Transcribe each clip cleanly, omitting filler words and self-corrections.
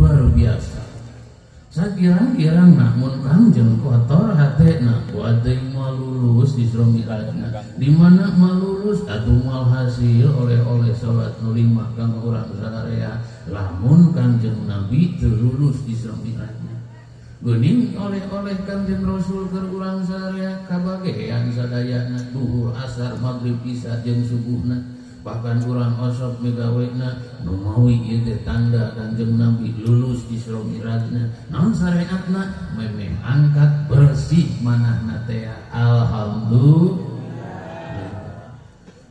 luar biasa. Sakirang-kirang namun Kangjeng kotor hatena kuat deui moal lulus Isra Mi'rajna. Di mana moal lulus atuh moal hasil oleh-oleh salat nu lima kanggo urang sadaya lamun Kangjeng Nabi teu lulus Isra Mi'rajna. Geuning oleh-oleh Kangjeng Rasul keur urang sadaya kabagean sadayana duhur, asar, magrib, isya jeung subuhna. Bahkan urang osok migawena nu mawi ieu teh tanda Kangjeng Nabi lulus Isra Mi'rajna. Naon syariatna memeh angkat bersih manahna teh alhamdulillah.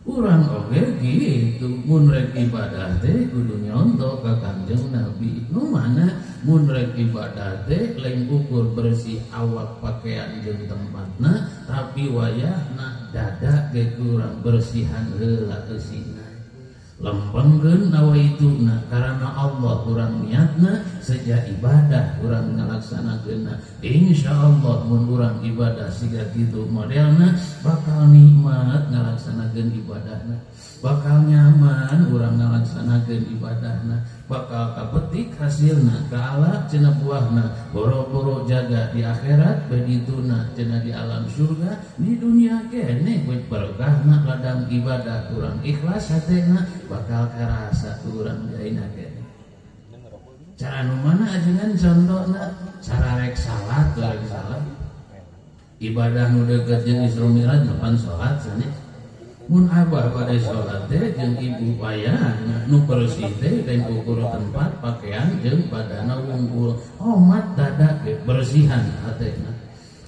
Urang oge gitu mun rek ibadah teh kudu nyontoh ka Kangjeng Nabi. Nu mana mun rek ibadah teh lain ukur bersih awak pakaian jeung tempatna tapi wayahna dada ge kurang bersihan heula eusina. Lempengkeun nawaituna karana Allah urang niatna sejak ibadah urang ngalaksanakeunna. Insyaallah mun urang ibadah siga kitu modelna bakal nikmat ngalaksanakeun ibadahna, bakal nyaman urang ngalaksanakeun ibadahna, bakal kapetik hasilna ka Allah cenah buahna, boro-boro jaga di akhirat bedituna cenah di alam surga, di dunia keneh we berkahna ladang ibadah urang ikhlas hatena bakal karasa urang jaina keneh. Cara nu mana ajengan contohna cara rek salat rek salat ibadah nu deukeut jeung Isra Mi'raj pan salat sanes. Mun abah pada salat teh jeung ibu wayahna nu bersih teh dan ukur tempat pakaian jeung badana wungkul omat dada ge bersihan hatena.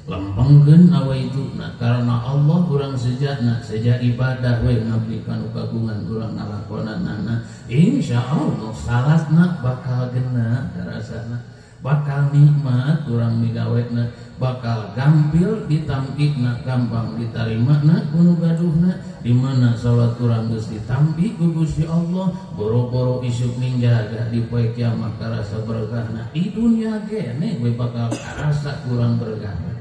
Lempengkeun nawaituna karana Allah urang sejatna sejak ibadah we ngabdi ka nu kagungan urang ngalakonanana insyaallah salatna bakal genah karasana, bakal nikmat urang migawena, bakal gampil ditampikna, gampang ditarimana ku nu gaduhna. Di mana salat urang geus ditampi ku Gusti Allah boro-boro isuk ningjaga di poe kiamat karasa berkahna, di dunia keneh we bakal karasa kurang berkahna.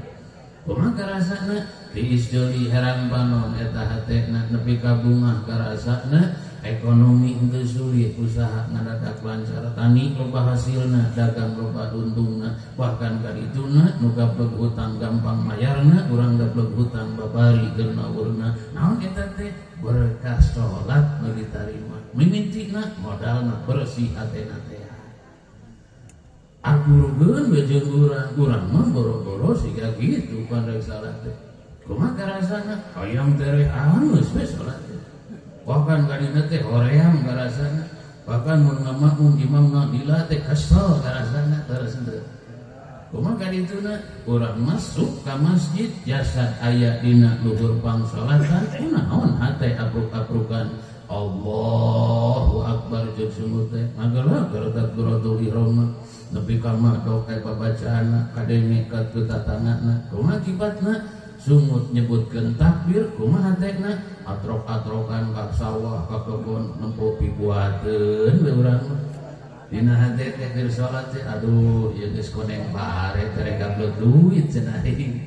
Kumaha karasana tiis deuli herang panon eta hatena nepi ka bungah karasana, ekonomi henteu sulit, usaha ngadadak lancar, tani loba hasilna, dagang loba untungna, bahkan kadituna nu gableg hutang gampang mayarna, urang gableg hutang babari keur naurna. Naon eta teh berkah salat nu ditarima, mimitina modalna bersih hatena teh. Akurkeun we jeung urang, urang mah boro-boro siga kitu pan rek salat teh. Kumaha karasana hayang tereh angeus we salat teh. Bahkan kadina teh hoream karasana, bahkan mun ngamakmum imam ngadila teh kesel karasana terus henteu. Kumaha kadituna urang masuk ka masjid jasad aya dina luhur pangsalatan kunaon hate apruk-aprukan Allahu Akbar jeung sungut teh magelah takbiratul ihram nepi ka madok aya babacaanna kadenge ka tatanganna kumaha akibatna sungut nyebutkeun takbir kumaha hatena atrok-atrokan ka sawah ka kebon nempo pibuateun we urang mah dina hate teh keur salat teh aduh ieu geus koneng pare teh gablek duit cenah aing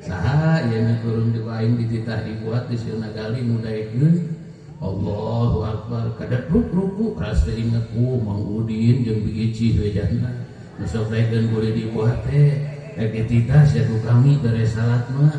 saha ieu nu kurung di aing dititah dibuat di sieuna gali nu daekeun Allahu Akbar kadadruk ruku rasa inget ku Mang Udin jeung Bi Ici we jana nu sok daekeun boleh dibuat teh rek dititah sia ku kami beres salat mah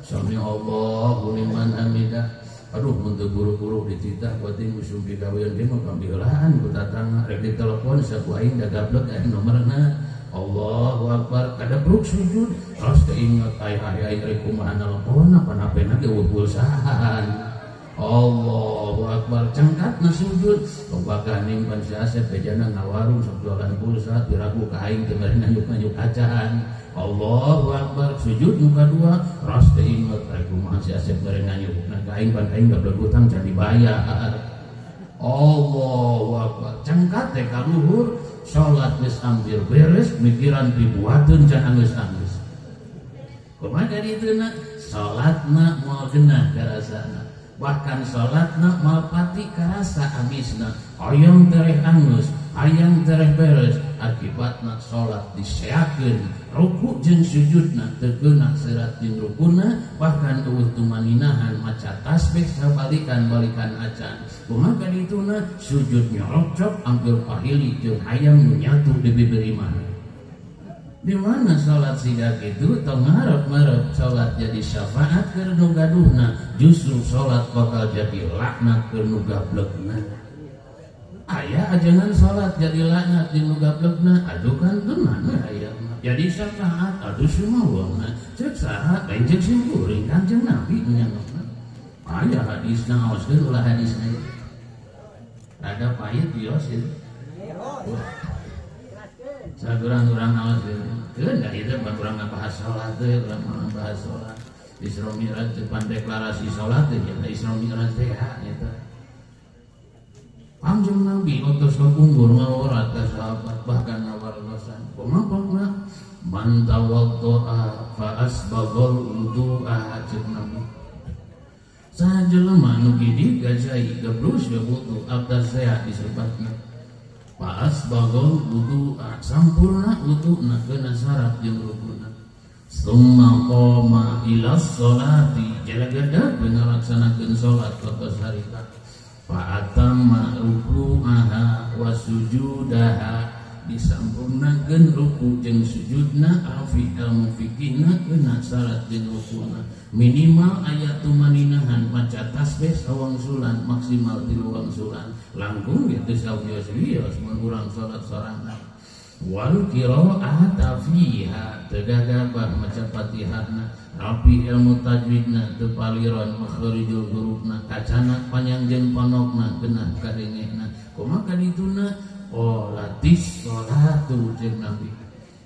sami Allahu liman hamidah. Aduh mun teu buru-buru dititah buat musuh pigawean ge mah kambieulaan ku tatangga rek ditelepon saku aing da gablek aya nomorna. Allahu Akbar kadabruk sujud terus keinget ai rek kumaha nelpon apa napena ge eueuh pulsaan. Allahu Akbar cangkatna sujud loba ganing pan si Asep bejana ngawarung sok jualan pulsa diragu ka aing teh mere nanyuk-nanyuk kacaan. Allahu Akbar sujud nu kadua ras teh inget rek kumaha si Asep mere nanyukna ka aing pan aing gablek hutang can dibayar. Allahu Akbar cangkat teh ka luhur salat geus hampir beres mikiran pibuateun can anggeus-anggeus. Kumaha kadituna salatna moal genah karasana, bahkan salatna malpati karasa amisna, hayang tereh angeus hayang tereh beres, akibatna salat diseakeun ruku jeung sujudna teu keuna serat jeung rukuna, bahkan eueuh tumaninahan maca tasbih sabalikan-balikan acan. Kumaha kadituna sujud nyorocok hampir pahili jeung hayam nu nyatu di bibir imah. Di mana salat siga kitu tong ngarep-ngarep salat jadi syafaat keur nu gaduhna, justru salat bakal jadi laknat keur nu gablegna. Aya ajengan salat jadi laknat di nu gablegna, aduh kan teu mana aya mah. Jadi syafaat aduh sumawana, ceuk saha lain ceuk simkuring Kanjeng Nabi nya. Aya hadisna aoskeun ulah hadisna. Rada pahit bios ieu. Sagurang-urang aos ieu. Keun da ieu teh urang ngabahas salat teh, urang ngabahas salat. Isra Mi'raj teh pan deklarasi salat teh nya Isra Mi'raj teh nya. Kanjeng Nabi otos kapungkur ngaworat ka sahabat bahkan ngawartosan. Kumaha pokna? Man tawaddoa fa asbaghal wudu'a ceuk Nabi. Saha jelema nu gidig gajai gebrus wudu abdas sehat disebatna. Fa asbaghal wudu'a sampurna wuduna kana syarat jeung rukuna. Summa qama ila sholati jalagedag ngalaksanakeun salat waktu harita. Fa'atamma ruku'aha wa sujudaha disampurnakeun ruku jeung sujudna afi ilmu fikihna kena syarat jeung rukuna minimal aya tumaninahan maca tasbih sawangsulan maksimal 3 wangsulan langkung ge teu sawios-wios mun urang salat sorangan wal qira'ata fiha teu gagabah maca Fatihahna rapi ilmu tajwidna teu paliron makhrijul hurufna kacana panjang jeung ponokna genah kadengehna kumaha kadituna qolatis sholatu jeung Nabi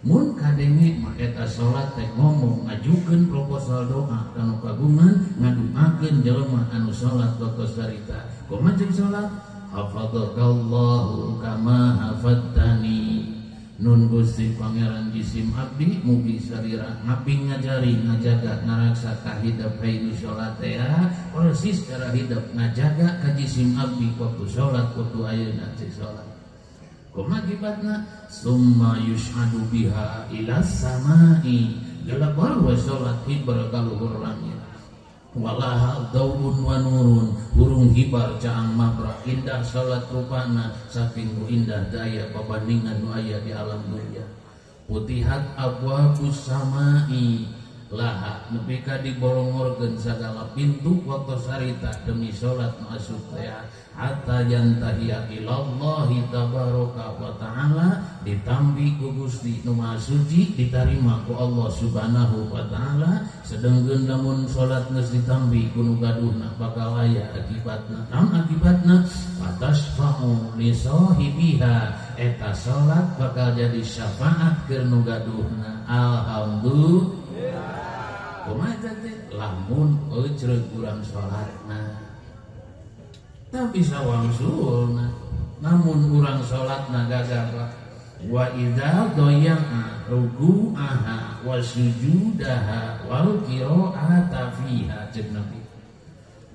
mun kadenge mah eta salat teh ngomong ngajukeun proposal doa ka nu kagungan ngaduakeun jelema anu salat waktu sarita kumaha jeung salat hafadhakallahu kama hafattani nun Gusti Pangeran jisim abdi mugi salira ngaping ngajari ngajaga ngaraksa ka hidep hayu salat teh persis cara hidep ngajaga ka jisim abdi waktu salat waktu ayeuna teh salat kumaha akibatna summa yushadu biha ila samai gelebar we salat hibar ka luhur langit walaha daun wa nurun burung hibar caang mabra indah salat rupana saking nu indah daya pabandingan nu aya di alam dunia putihat abwabus samai laha nepi ka diborongorkeun sagala pintu waktu sarita demi salat nu asup teh hatta yantahiya ilallahi tabaraka wa ta'ala ditampi ku Gusti nu Maha Suci ditarima ku Allah Subhanahu wa ta'ala sedengkeun lamun salat geus ditampi ku nu gaduhna bakal aya akibatna naon akibatna fatasfa'u li sahibiha eta salat bakal jadi syafaat keur nu gaduhna alhamdulillah. Kumaha teh lamun eucreug urang salatna tapi sawangsulna namun urang salatna gagabah wa idza doya'a ruku'aha wa sujudaha wal qira'ata fiha ceuk Nabi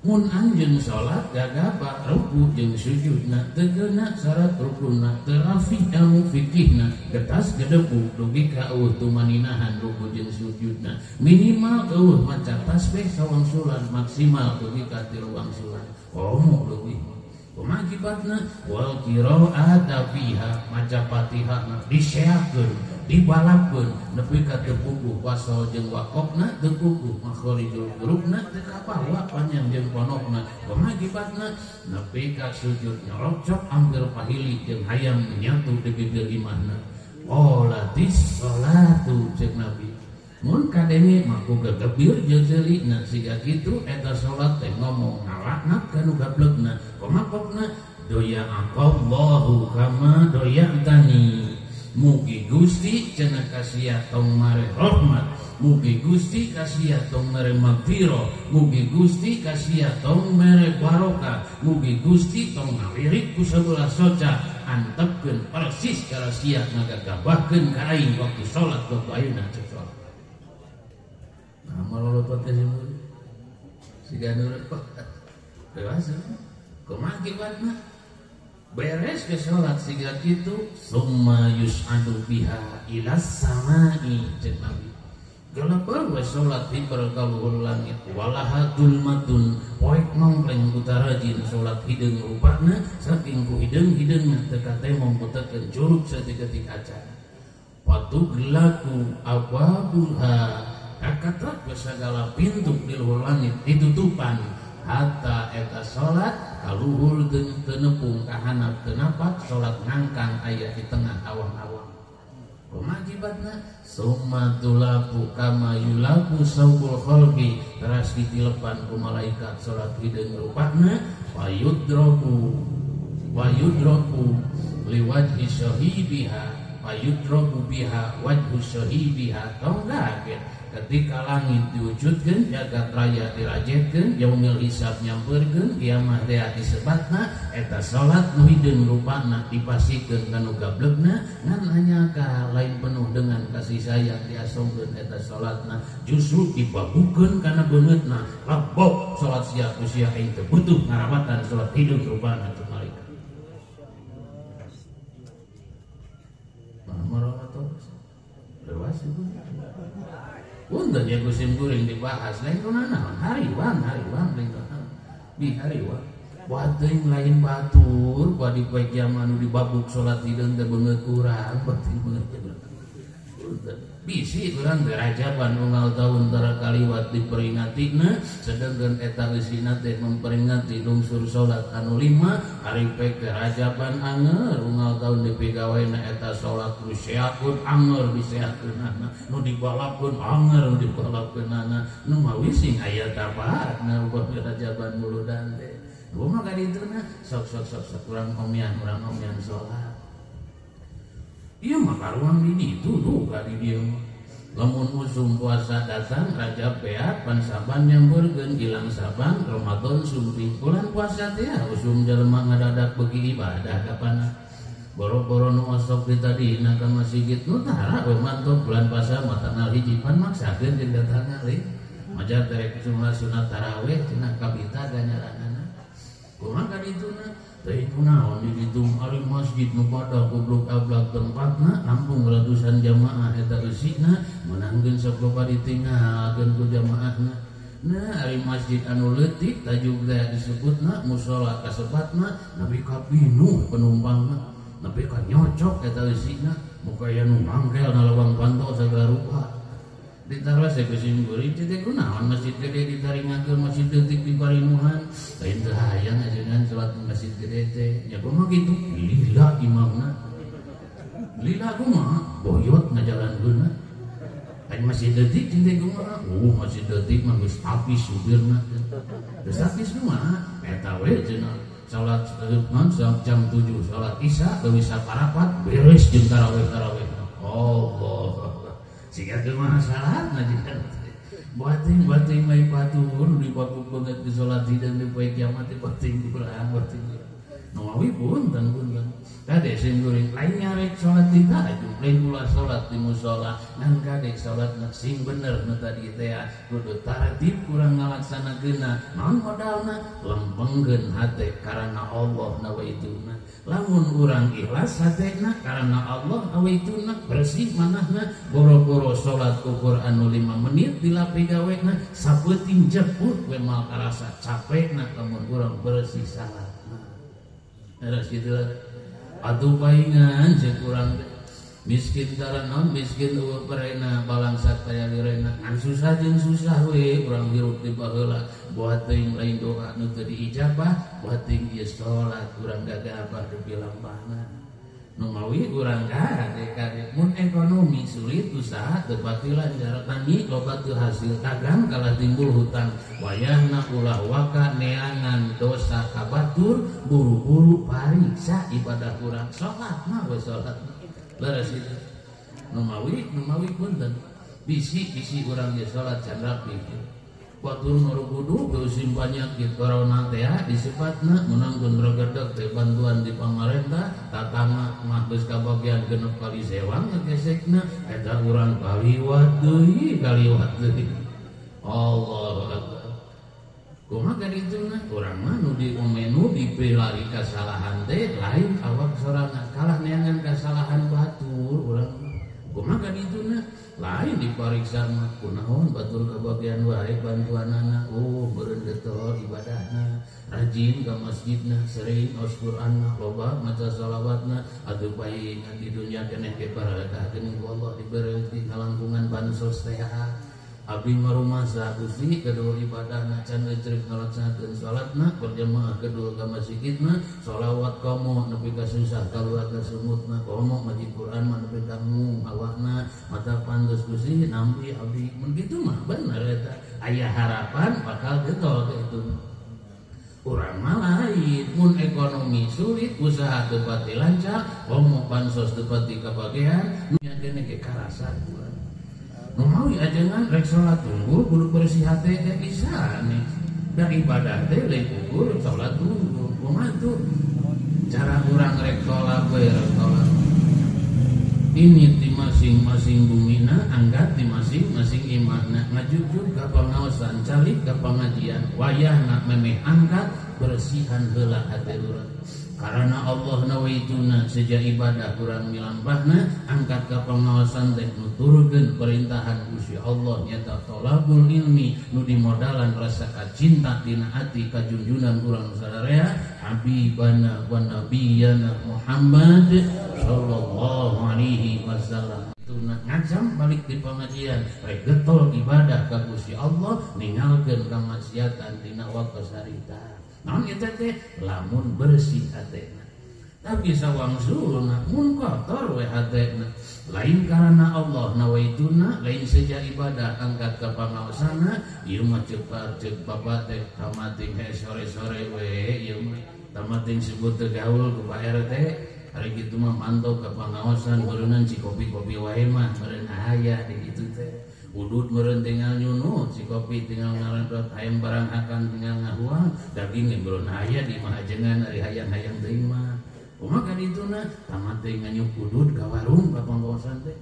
mun anjeun salat gagabah ruku jeung sujudna teu geuna syarat rukuna teu rafi ilmu fikihna getas gedebu dugi ka eueuh tumaninahan ruku jeung sujudna minimal eueuh maca tasbih sawangsulan maksimal dugi ka 3 wangsulan komo leuwih kumaha akibatna wal qira'ata fiha maca Fatihahna diseakeun dibalapkeun nepi ka teu puguh wasal jeung waqofna teu puguh makhrijul hurufna teu kabawa panjang jeung ponokna kumaha akibatna nepi ka sujud nyorocok hampir pahili jeung hayam nyatu di bibir imahna qolatis sholatu ceuk Nabi mun kadenge mah ku gegebir jeung seulina siga kitu eta salat teh ngomong ngalaknat ka nu gablegna kumaha pokna doya aqallahu kama doya'tani mugi Gusti cenah kasia tong mare rahmat mugi Gusti kasia tong mere magfirah mugi Gusti kasia tong mere barokah mugi Gusti tong ngalirik ku sabelah soca antepkeun persis cara sia ngagagabahkeun ka aing waktu salat waktu ayeuna cek salat. Nah, malolotot teh siga nurut bebas kumaha akibatna beres ke salat siga kitu summa yus'adu biha ila samai ceuk Nabi gelebar we salat hibar ka luhur langit walaha dulmatun ku tarajin salat hideung rupana saking ku hideung-hideungna teu katemong ku teken curug saeutik-eutik acan. Patuglaku abwabuha kakatrak segala pintu di luhur langit ditutupan hatta eta salat kaluhur teu nepung ka handap teu napak salat ngangkang aya di tengah awang-awang. Kumaha akibatna? Summa tulapu kama yulapu saubul khalqi teras ditilepan ku malaikat salat hideung rupana fayudrabu fayudrabu liwajhi sahibiha fayudrabu biha wajhu sahibiha. Tong kaget ketika langit diwujudkeun, jagat raya dirajetkeun, yaumil hisab nyampeurkeun, kiamah teh disebatna eta salat nu hideung rupana dipasikeun kana gablegna ngan hanya lain penuh dengan kasih sayang diasongkeun eta salatna justru dibabukeun kana beungeutna labok salat sia ku sia aing teu butuh ngarawatan salat hideung rupana teu malaikat. Lewas ibu. Punten ya kusim kuring dibahas lain kunaon hariwang hariwang lain kunaon bi hariwang bating lain batur badi poe kiamat nu dibabuk salat hideung teh beungeut urang bating beungeut urang. Punten bisi urang teh rajaban unggal taun tara kaliwat diperingatina sedengkeun eta eusina teh memperingati lungsur salat anu 5 ari pek teh rajaban anger unggal taun dipigawena eta salat nu seakeun anger diseakeunana nu dibalapkeun anger nu dibalapkeunana nu mawi sing aya tapaatna upami rajaban muludan teh kumaha ka dituna sok sok sok sok urang omian salat. Iya mah karuang di ditu tuh ka di dieu mah. Lamun usum puasa datang Rajab beat pan Saban nyampeurkeun ilang Saban Ramadan sumping bulan puasa teh usum jelema ngadadak beuki ibadah kapana. Boro-boro nu osok di tadina ka masjid nu tara we mantok bulan puasa mah tanggal 1 pan maksakeun jeung datangna leuh. Majar terek sunat tarawih cenah kabita ganjaranana. Kumaha ka dituna? Teuing kunaon di ditu ari masjid nu pada goblok ablak tempatna nampung ratusan jamaah eta eusina meunangkeun sok loba ditinggalkeun ku jamaahna. Nah ari masjid anu leutik tajuk teh disebutna musala kasebatna nepi ka pinuh penumpangna nepi ka nyocok eta eusina muka aya nu mangkel na lawang panto sagala rupa. Ditaros ku sim kuring teh kunaon masjid gede ditaringakeun masjid leutik diparinuhan lain teu hayang ajengan salat masjid gede teh nya kumaha kitu lila imamna lila kumaha boyot ngajalankeunna lain masjid leutik teh kumaha masjid leutik mah geus tapis supirna geus tapis kumaha eta we cenah salat jam 7 salat isya leuwih saparapat beres jeung tarawih-tarawih. Allah siga kumaha salatna jikan bating lain batur dipaku banget di salat hideung di poe kiamat teh bating urang bating nu mawi punten punten kade sing kuring lain nyarek salat di tajuk lain ulah salat di musala ngan kade salatna sing bener nu tadi teh kudu tartib kurang ngalaksanakeunna naon modalna lempengkeun hate karana Allah nawaituna lamun urang ikhlas hatena karana Allah awaituna bersih manahna boro-boro salat ukur anu 5 menit dilapi gawena sapeuting jeput we moal karasa capekna lamun urang bersih salatna. Terus kitu atuh paingan ceuk urang teh miskin karana miskin eueuh perena balangsat kaya lirena ngan susah jeung susah we urang hirup di baheula buat teuing lain doa nu teu diijabah buat teuing ieu salat urang gagabah deui lampahna nu mawi urang kade kade mun ekonomi sulit usaha teu pati lancar tani loba teu hasil dagang kalah timbul hutang wayahna ulah waka neangan dosa ka batur buru-buru pariksa ibadah urang salat mah we salat leres itu nu mawi punten bisi urang ge salat can rapi batur marugudu geusim panyakit corona teh disebatna meunangkeun regedeg teh bantuan di pamarentah tatangga mah geus kabagian 6 kali sewang ngegesekna eta urang kaliwat deui Allahu akbar kumaha ka dituna urang mah nu diomenu dipilari kasalahan teh lain awak sorangan kalah neangan kasalahan batur urang kumaha ka dituna lain dipariksa mah kunaon batur kabagian wae bantuanana oh beureun getol ibadahna rajin Rajin ka masjidna, sering maos Qur'anna, loba maca shalawatna, atuh paingan di dunya keneh ge barakah geuning ku Allah dibere rezeki ngalangkungan bansos teh. Abdi marumasa Gusti kedua ibadahna can ecrek ngalaksanakeun salatna berjamaah kedua ka masjidna shalawat komo nepi ka susah kaluar ka sumutna komo maca Quran mah nepi ka ngung awakna mata pantes Gusti nampi abdi mun kitu mah bener eta aya harapan bakal getol kitu. Urang mah lain mun ekonomi sulit usaha teu pati lancar komo bansos teu pati kabagean nya kene ge karasa urang. Nu mawi ajengan rek salat tunggul kudu bersih hate teh bisa nih. Da ibadah teh lain ukur salat tunggul. Kumaha tuh cara urang rek salat we rek salat. Ini di masing-masing bumina angkat di masing-masing imahna ngajugjug ka pangaosan calik ka pangajian wayahna memeh angkat bersihan heula hate urang. Karena Allah nawaituna sejak ibadah kurang milampahna angkat ka pengawasan teh nuturkeun perintahan Gusti Allah nyata thalabul ilmi nu dimodalan rasa kacinta dina ati ka junjunan urang sadaya habibana wa nabiyana Muhammad sallallahu alaihi wasallam. Ngajam balik di pengajian rek getol ibadah ka Gusti Allah ningalkeun kamaksiatan dina waktu sarita. Naon eta teh lamun bersih hatena. Tapi sawangsulna mun kotor we hatena. Lain karena Allah nawaituna, lain seja ibadah angkat ka pangaosana, ieu mah ceuk ceuk bapak teh tamating sore-sore we ieu mah tamating sebut teu gaul ku Pak RT. Hari kitu mah mantau ka pangaosan beureunnan si kopi-kopi wae mah meureun aya di kitu teh. Udut meureun tinggal nyunut, si kopi tinggal ngaledot, hayang barang hakan tinggal ngahuang, daging ge meureun aya di imah ajengan ari hayang-hayang teuing mah. Kumaha ka dituna? Tamat teh nganyuk udut ka warung ka panggaosan teh.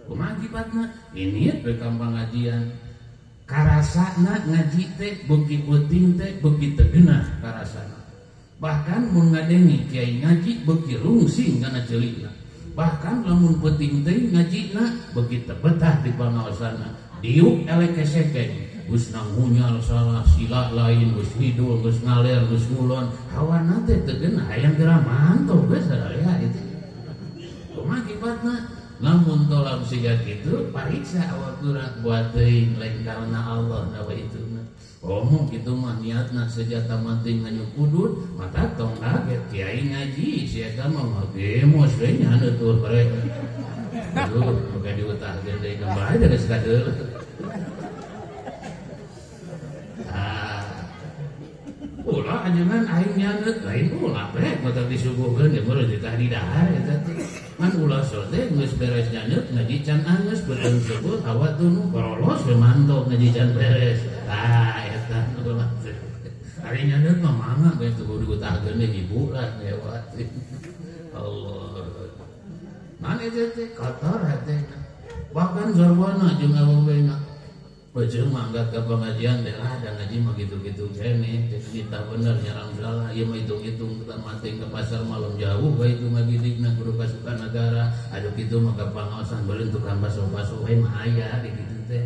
Kumaha akibatna? Ini we ka pangajian. Karasana ngaji teh beuki peuting teh beuki teu geunah karasana. Bahkan mun ngadengi kiai ngaji beuki rungsing kana ceulina. Bahkan lamun peuting teh ngajina beuki teu betah di pangaosana. Diuk elek kesekeng, geus nangunyal salah sila lain, geus ngidul, geus ngaler, geus ngulon, hawana teh teu geunah hayang geura mantau geus sararea itu. Kumaha akibatna? Lamun tolak siga kitu pariksa awak urang buat teuing lain karena Allah nawaituna. Omong kitu mah niatna sejata mating nganyuk udud mata tong kaget kiai ngaji si eta mah ngagemos we nya tuh mereka. Aduh, bukan diutahkeun deui kembali dari sekadeul. Ah. Ulah ajengan aing nyaneut lain ulah we motor disuguhkeun ge meureun ditah di dahar eta teh. Ngan ulah sote geus beres nyaneut ngaji can anggeus beureum sebut hawa tunu korolos we mantau ngaji can beres. Tah eta ulah teh. Ari nyaneut mah mangga we teu kudu diutahkeun deui ibu lah lewat. Allah. Mana itu teh kotor hatena. Bahkan sarwana jeung awewena. Beujeung mah angkat ka pengajian teh lah da ngaji mah kitu-kitu keneh. Kita bener nyarang salah ieu mah hitung-hitung kita mating ke pasar malam jauh bae itu ngagidikna kudu ka Sukanagara. Aduh kitu mah ka pangaosan beureun tukang baso-baso we mah aya di kitu teh.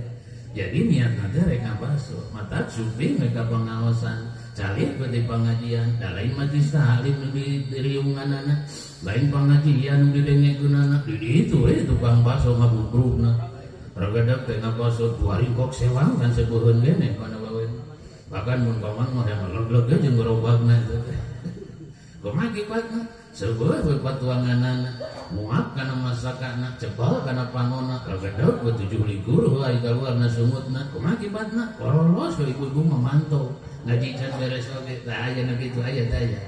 Jadi niatna teh rek ngabaso, mata suping rek ka pangaosan. Calik we di pengajian, da lain majlis taklim nu diriunganana, lain pengajian nu didengekeunana, di ditu we tukang baso ngabubrugna. Ragedak teh ngabaso dua ringkok sewang kan sebeuheun gene kana wae. Bahkan mun paman mah yang leg-leg ge jeung gerobakna eta teh. Kumaha akibatna? Sebeuh we patuanganana, muak kana masakana, cepal kana panona, ragedak we 7 likur we kaluarna sungutna. Kumaha akibatna? Korolos we ibu-ibu mah mantau. Ngaji can beres oge tah aya nu kitu aya teh aya.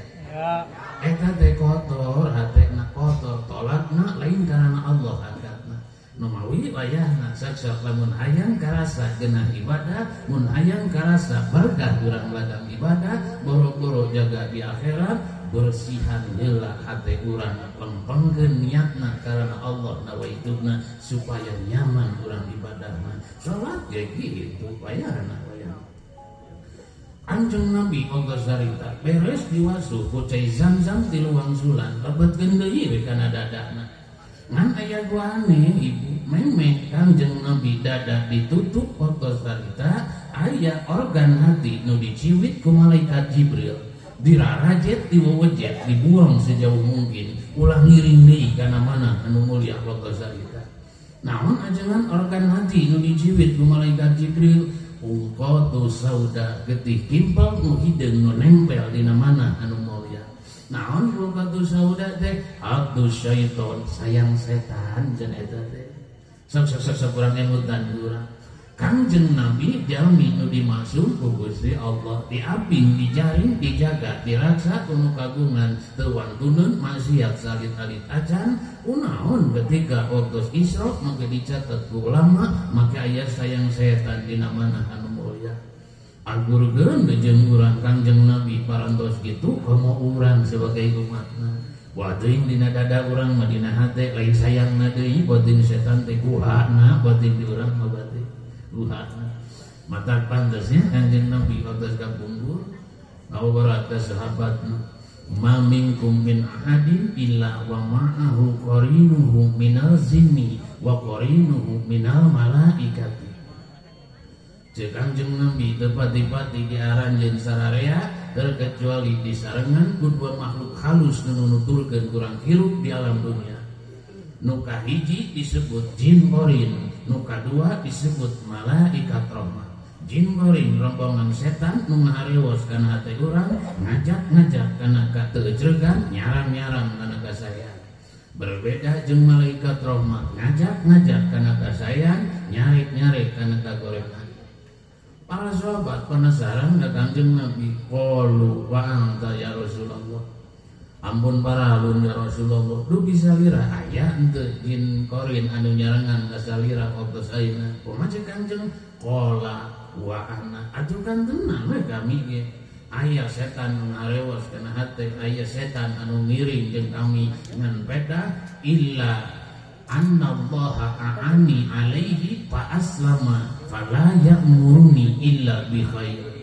Eta teh kotor, hatena kotor, tolakna lain karena Allah angkatna. Nu mawi wayahna saksa lamun hayang karasa geunah ibadah, mun hayang karasa berkah urang ladang ibadah, boro-boro jaga di akhirat, bersihan heula hate urang, lempengkeun niatna karena Allah nawaituna supaya nyaman urang ibadahna. Salat ge kitu wayahna. Kanjeng Nabi oge sarita beres diwasuh ku cai Zam-zam tilu wangsulan lebetkeun deui we kana dadana. Ngan aya guane ibu memeh Kanjeng Nabi dada ditutup oge sarita aya organ hati nu diciwit ku malaikat Jibril. Dirarajet, diwewejet, dibuang sejauh mungkin. Ulah ngiring deui kana mana anu mulia waktu sarita. Naon ajengan organ hati nu dijiwit ku malaikat Jibril, ungqatu sauda getih kimpal nu hideung nu nempel dina mana anu mulia. Naon ungqatu sauda teh? Abdu syaiton, sayang setan cenah eta teh. Sok-sok kurang emutan urang. Kangjeng Nabi jalmi nu dimasuk ku Gusti Allah, diaping, dijaring, dijaga, diraksa ku nu kagungan teu wantuneun maksiat salit-alit acan. Kunaon ketika waktu Isra maka dicatat ku ulama maka aya sayang setan dina mana anu mulia. Agurkeun jeung urang Kangjeng Nabi parantos kitu komo urang sebagai umatna. Batin dina dada urang mah dina hate lain sayangna deui batin setan teh kuhana batin di urang mah batin guhana. Mata pantasnya Kangjeng Nabi waktu kapungkur ngawabarat ka sahabatna, ma minkum min ahadin illa wa ma'ahu qarinuhu minal jinni wa qarinuhu minal malaikati. Ceuk Kangjeng Nabi teu pati-pati di aranjeun sararea terkecuali disarengan ku dua makhluk halus nu nuturkeun kurang hirup di alam dunia. Nu kahiji disebut jin qorin, nu kadua disebut malaikat rahmat. Jin qorin rombongan setan nu ngaharewos kana hate urang, ngajak-ngajak kana kateucregan, nyarang-nyarang kana kasayan. Berbeda jeung malaikat rahmat, ngajak-ngajak kana kasayan, nyarik-nyarik kana kagorengan. Para sahabat penasaran ka Kangjeng Nabi, qalu wa anta ya Rasulullah. Ampun para alun ya Rasulullah, dugi salira aya henteu jin qorin anu nyarengan ka salira waktu ayeuna. Kumaha ceuk Kangjeng? Qala wa ana. Atuh kan tenang we kami ge. Aya setan nu ngarewos kana hate, aya setan anu ngiring jeung kami ngan peda illa annallaha a'ani alaihi fa aslama fala ya'muruni illa bi khair.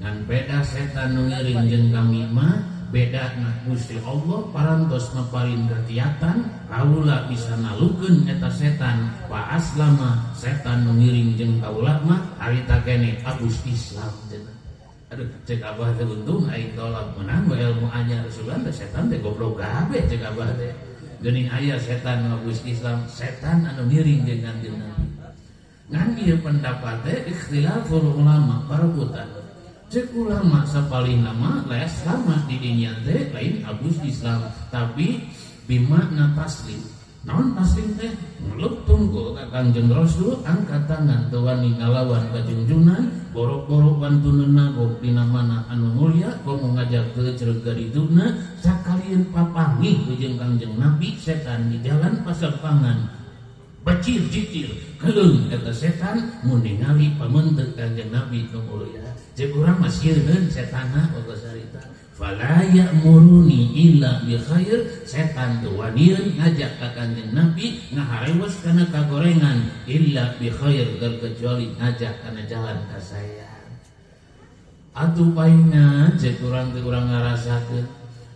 Ngan peda setan nu ngiring jeung kami mah beda na Gusti Allah parantos maparin katiatan kaula bisa nalukeun eta setan fa aslama setan nu ngiring jeung kaula mah harita keneh abus Islam cenah. Aduh cek abah teh untung aing tolak menang we ilmu anyar sugan teh setan teh goblok kabeh cek abah teh. Geuning aya setan nu abus Islam, setan anu ngiring jeung Kangjeng Nabi. Ngan ieu pendapat teh ikhtilaful ulama parebutan. Cek ulama sapalih nama les lama di dinya teh lain abus Islam tapi bimakna taslim. Naon taslim teh? Ngelup tungkul ka Kangjeng Rasul angkat tangan teu wani ngalawan kajungjungan borok-borok wantuneun nagog dina mana anu mulia komo ngajak teu cereg gadituna sakalieun papanggih jeung Kangjeng Nabi setan di jalan pasepangan bacir cicir keung eta setan mun ningali pamenteuk Kangjeng Nabi nu mulia. Cek urang mah sieun setanna boga sarita. Fala ya'muruni illa bi khair, setan teu wanian ngajak ka Kangjeng Nabi ngaharewos kana kagorengan illa bi khair terkecuali ngajak kana jalan kasayang. Atuh paingan cek urang teh urang ngarasakeun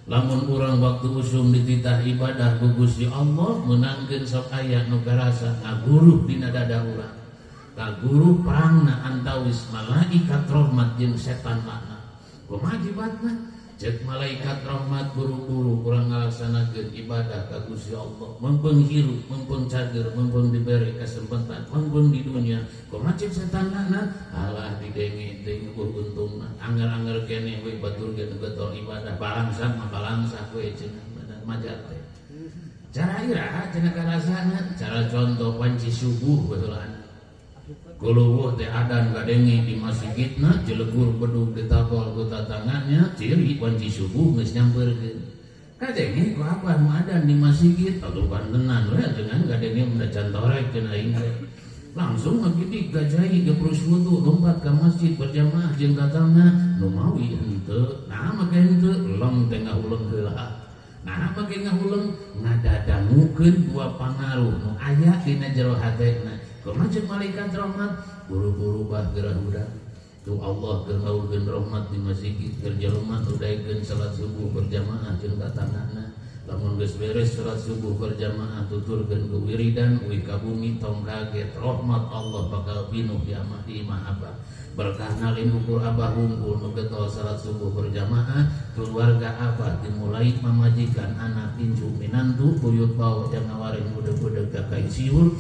lamun urang waktu usum dititah ibadah ku Gusti Allah meunangkeun sok aya nu karasa ngaguruh dina dada urang. Kaguruh perangna antawis malaikat rahmat jeung setan makna. Kumaha akibatna? Cek malaikat rahmat buru-buru kurang ngalaksanakeun ibadah ka Gusti Allah, mempeng hirup, mempeng cager, mempeng diberi kesempatan, mempeng di dunia. Kumaha cek setan makna? Alah didenge teh eueuh untungna, angger-angger keneh we batur ge getol ibadah, balangsak mah balangsak we cenah majar teh. Cara iraha cenah karasana, cara contoh panci subuh beulaan. Guluwuh teh adan kadenge di masjidna jelegur bedug ditapol ku tatangannya ciri wanci subuh geus nyamperkeun. Kadenge ku apa nu adan di masjid atuh bantenan we dengan kadenge mun can torek cenah aing teh. Langsung ngagidik gajahi geprus wudu lompat ka masjid berjamaah jeung tatangna nu mawi henteu. Nah make henteu leng teh ngahuleng heula. Nah make ngahuleng ngadadangukeun dua pangaruh nu aya dina jero hatena. Kumaha cek malaikat rahmat buru-buru bah gerah hudang tuh Allah keur ngaurkeun rahmat di masjid keur jelema nu daekeun salat subuh berjamaah jeung tatangana Lamun geus beres salat subuh berjamaah tuturkeun ku wiridan uih ka bumi tong kaget rahmat Allah bakal pinuh di amah di imah abah. Berkahna lain ukur abah hungkul nu getol salat subuh berjamaah keluarga abah dimulai mamajikan anak incu minantu buyut bau jangawaring budeg-budeg ka kai siur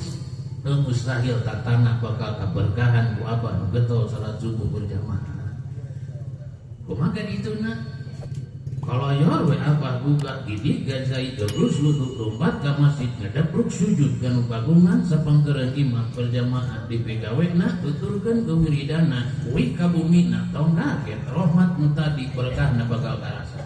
mustahil tatangah bakal kaberkahan ku abah nu getol salat subuh berjamaah. Kumaha dituna? Kalau yor we abah buka gidik gajai terus lutut lompat ke masjid ngedepruk sujud kanu pagungan sapangkeureun imam berjamaah di pegawena tuturkeun ke wiridana uih ka bumina tong kaget rahmat nu tadi berkahna bakal karasa.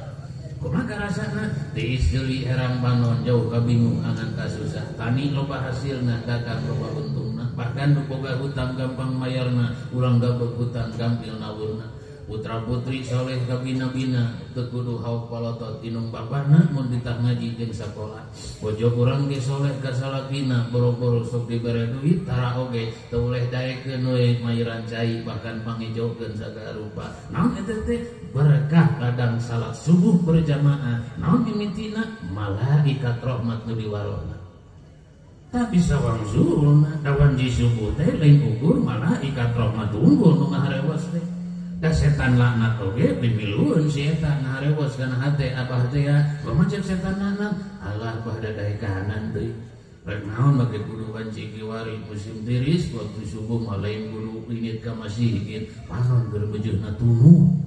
Kumaha karasana? Tiis deui herang panon jauh ka bingung angan kasusah tani loba hasilna dagang loba untungna bahkan nu boga hutang gampang mayarna urang gabeg hutang gampil nawurna. Putra putri soleh kabina-bina teu kudu hauk palotot inung bapana mun ditah ngaji jeung sakola. Bojo urang ge soleh ka salakina boro-boro sok dibere duit tara oge teu uleh daekeun we mayeran cai bahkan pangejokeun sagala rupa. Naon eta teh berkah ladang salat subuh berjamaah. Naon mimitina malaikat rahmat nu diwarona. Tapi sawang zulna dawan ji subuh teh lain ukur malaikat rahmat unggul nu ngaharewas teh. Da setan laknat oge pimilueun si eta ngaharewos kana hate abah teh ya kumaha cek setan laknat alah bah dadaekanan deui rek naon make kudu wanci kiwari musim tiris waktu subuh mah lain kudu indit ka masjid panon keur beujeuna tunu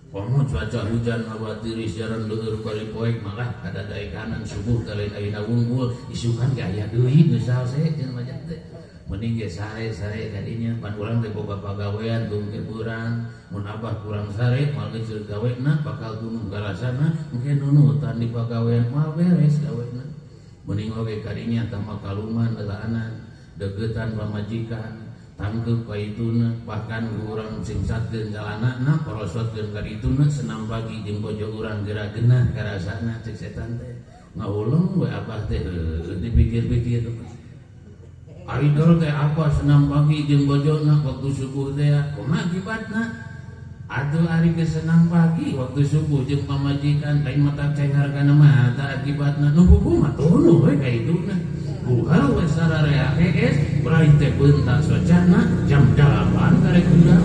komo cuaca hujan hawa tiris jalan leueur bari poek malah kadadaekanan subuh teh lain ayeuna wungkul isukan ge aya deui geus salse jeung majak teh. Mending ge sare-sare kadinya pan urang teh boga pagawean tungke kurang mun abah kurang sare moal geus gawena bakal tunung karasana engke nunutan di pagawean moal beres gawena. Mending oge kadinya tah makaluman lelaanan deukeutan pamajikan tangkeup ka ituna bahkan urang singsatkeun jalanana porosotkeun ka dituna senam pagi jeung bojo urang geura genah karasana cek setan teh ngahuleng we abah teh dipikir-pikir. Ari dor teh apa senam pagi jeung bojona waktu subuh teh kumaha akibatna? Atuh ari geus senam pagi waktu subuh jeung pamajikan lain mata cengar kana mata akibatna nu buku mah tunu we ka ituna. Buhal we sararea hees brai teh beuntak socana jam 8 karek hudang.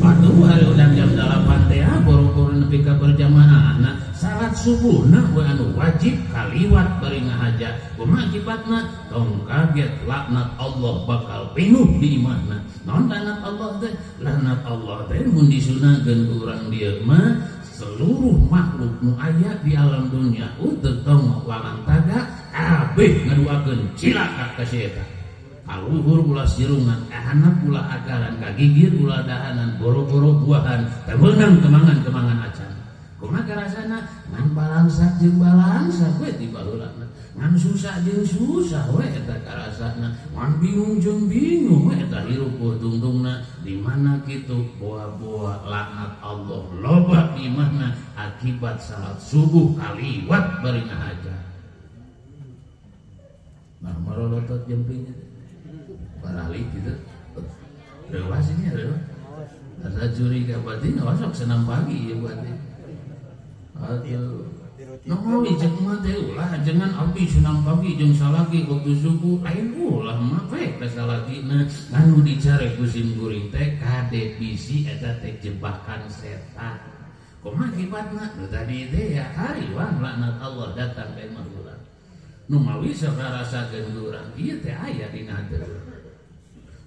Atuh ari hudang jam 8 teh boro-boro nepi ka berjamaah salat subuhna we anu wajib kaliwat bari ngahaja. Kumaha akibatna? Tong kaget laknat Allah bakal pinuh di imahna. Naon laknat Allah teh? Laknat Allah teh mun disunahkeun ku urang dieu mah seluruh makhluk nu aya di alam dunia uteuk tong walantaga kabeh ngaduakeun cilaka ka si eta. Kaluhur ulah sirungan, kahanap ulah akaran, kagigir ulah dahanan, boro-boro buahan, teu meunang kemangan-kemangan acan. Kumaha karasana? Ngan balangsak jeung balangsak we ti baheulana. Ngan susah jeung susah we eta karasana. Ngan bingung jeung bingung we eta hirup tungtungna. Di mana kitu boa-boa laknat Allah loba di mana akibat salat subuh kaliwat bari ngahaja. Nah marolotot jempingnya. Baralik gitu. Rewas ini rewas. Asa curiga berarti nggak senam pagi ya berarti. Aduh, no, cek mah teh ulah jangan abdi senam pagi jeung salaki waktu subuh lain ulah mah we da salakina anu dicare ku sim kuring teh kade bisi eta teh jebakan setan. Kumaha akibatna? Nu tadi teh ya hariwang laknat Allah datang ka imah urang. Nu mawi sok ngarasakeun urang ieu teh aya dina hate urang.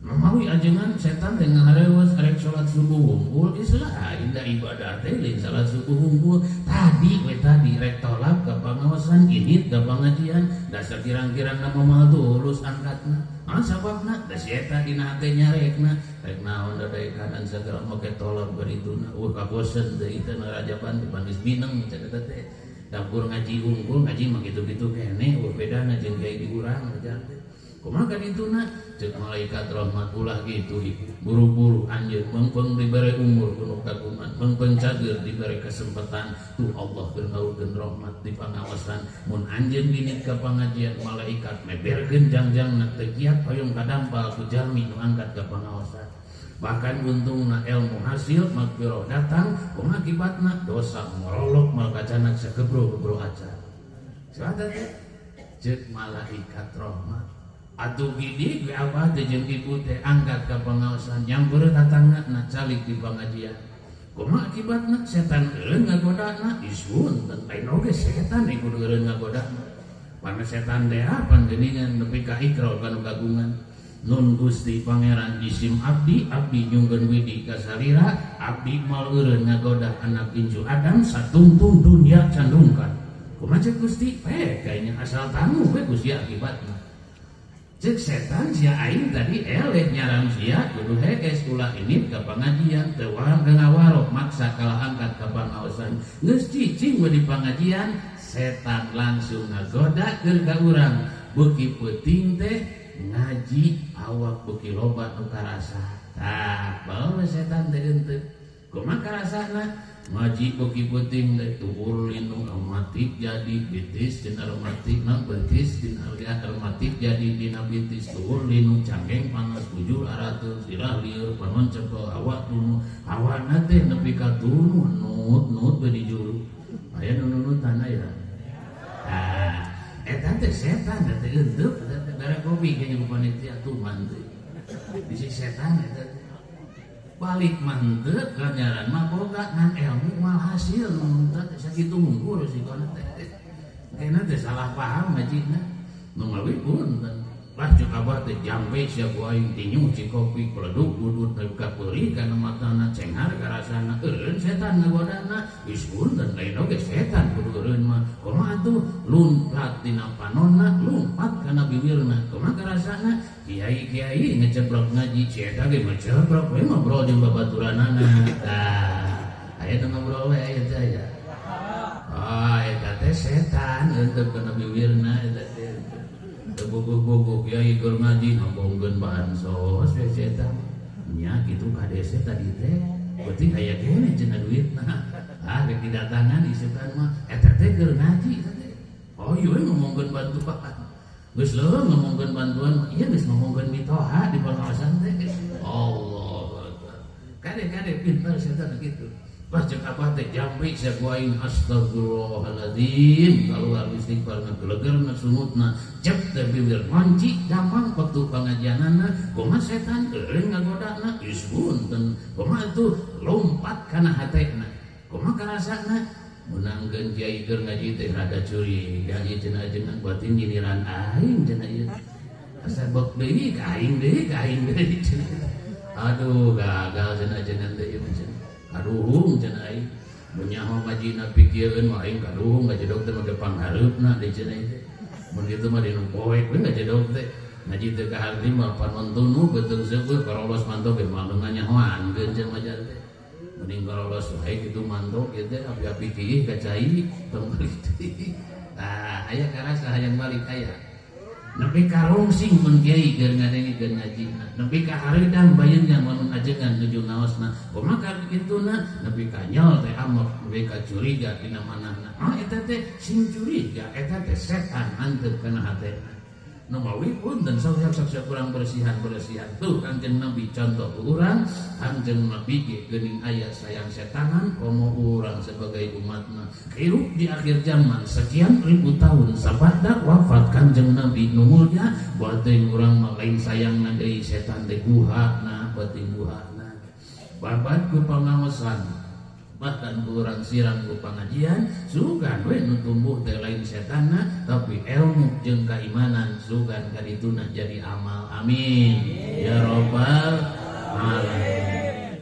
Mamawi ajengan setan teh ngaharewas arek salat subuh hungkul geus lain da ibadah teh lain salat subuh hungkul tadi we tadi rek tolak ka pangaosan indit ka pangajian da sakirang-kirang na moal tulus angkatna naon sababna da si eta dina hate nyarekna rek naon da daekanan sagala make tolak barituna kabosen deui teh rajaban depan geus bineng cenah teh dapur ngaji hungkul ngaji mah kitu-kitu keneh eueuh bedana jeung kiai di urang ajar teh. Kumaha ka dituna cek malaikat rahmat ulah gitu buru-buru anjeun mengpeng dibere umur kuno kaguman mengpeng cager dibere kesempatan tuh Allah keur ngaurkeun rahmat di pangawasan mun anjeun indit ka pangajian malaikat meberkeun jangjangna teu kiat hoyong kadampal ku jalmi nu angkat ka pangawasan. Bahkan untungna ilmu hasil magfirah datang Kumaha akibatna dosa ngorolok mal kacanak sagebro-gebro acan. Saha teh? Ceuk malaikat rahmat. Atuh gidi ge abah teh jeung ibu teh angkat ka pangaosan nyamper tatangna calik di pangajian. Kumaha akibatna setan eureun ngagodana isun teh lain oge setan kudu eureun ngagodana. Pana setan teh pan geuningan nepi ka ikrar kanu kagungan. Nun Gusti Pangeran isim abdi, abdi nyungkeun widi ka salira, abdi moal eureun ngagoda anak incu Adam satungtung dunia candungkan. Kumaha ceuk Gusti? Kayaknya asal tamu we Gusti akibatna. Ceuk setan sia aing tadi eleh nyaram sia kudu hees ulah ini ka pangajian teu warang ngawarok maksa kalah angkat ka pangaosan. Geus cicing we di pangajian, setan langsung ngagoda keur ka urang. Beuki peuting teh ngaji awak beuki loba nu karasa. Tah, bae setan teh henteu. Kumaha karasana? Ngaji beuki peuting teh tuhur linu aromatik jadi betis dina aromatik na betis dina aromatik jadi dina betis tuhur linu cangkeng panas bujur arateun sirah lieur panon cepel awak tunu awana teh nepi ka tunu nut-nut we di juru. Aya nu nunutan aya. Tah, eta teh setan teh henteu gara kopi kayaknya ku panitia tuh mantep. Bisi setan eta balik mantep ganjaran mah boga ngan ilmu mah hasil nu teh sakitu mungkur sikona teh. Kayakna teh salah paham ngajina. Nu mawi punten. Lah ceuk abah teh jampe sia ku aing tinyu cikopi peleduk udut nepi ka peurih kana matana cenghar karasana eureun setan ngagodana geus punten lain oge setan kudu eureun mah. Kumaha atuh lumpat dina panonna lumpat kana biwirna kumaha karasana kiai-kiai ngecebrok ngaji si eta ge ngecebrok we ngobrol jeung babaturanana. Tah aya nu ngobrol we aya teh aya. Ah eta teh setan henteu kana biwirna eta teh. Bogok-bogok kiai keur ngaji ngomongkeun bansos we si eta. Nya kitu kadese tadi teh penting aya keneh cenah duitna. Ah rek didatangan isukan mah eta teh keur ngaji eta teh. Oh ieu ngomongkeun bantuan. Geus leuh ngomongkeun bantuan mah ieu geus ngomongkeun mitoha di pengawasan teh. Allahu akbar. Kade-kade pintar setan kitu. Pas ceuk abah teh jampi sia ku aing astagfirullahaladzim kaluar istighfar ngagelegerna sungutna cep teh bibir ngonci gampang waktu pangajianana kumaha setan eureun ngagodana geus punten kumaha atuh lompat kana hatena kumaha karasana meunangkeun kiai keur ngaji teh rada curiga ieu cenah ajengan batin nyindiran aing cenah ieu asa bek deui ka aing deui ka aing deui cenah aduh gagal cenah ajengan teh ieu cenah kaduhung cenah aing mun nyaho ngajina pikirkeun mah aing kaduhung ngajedog teh make panghareupna deui cenah teh mun kitu mah dinu poek we ngajedog teh ngaji teh ka harti mah panon tunu beuteung seueur karolos mantok ge moal nganyahoan cenah majar teh mending karolos wae kitu mantok ieu teh api-api kiih ka cai tong balik deui. Tah aya karasa hayang balik aya nepi ka rungsing mun kiai keur ngadengikeun ngajina nepi ka hareudang bayeungan mun ajengan nuju ngaosna kumaha ka kituna nepi ka nyol teh amok nepi ka curiga dina manahna ah eta teh sing curiga eta teh setan antep kana hatena nu mawi punten sok kurang bersihan-bersihan tuh Kangjeng Nabi contoh urang Kangjeng Nabi ge geuning aya sayang setanan komo urang sebagai umatna hirup di akhir zaman sekian ribu tahun sabada wafat Kangjeng Nabi nu mulya batin urang mah lain sayangna deui setan teh guhana batin guhana babat ku pangaosan bahkan kurang siram ku pangajian sugan we nu tumbuh teh lain setanna tapi ilmu jeung kaimanan sugan kadituna jadi amal amin ya robbal alamin.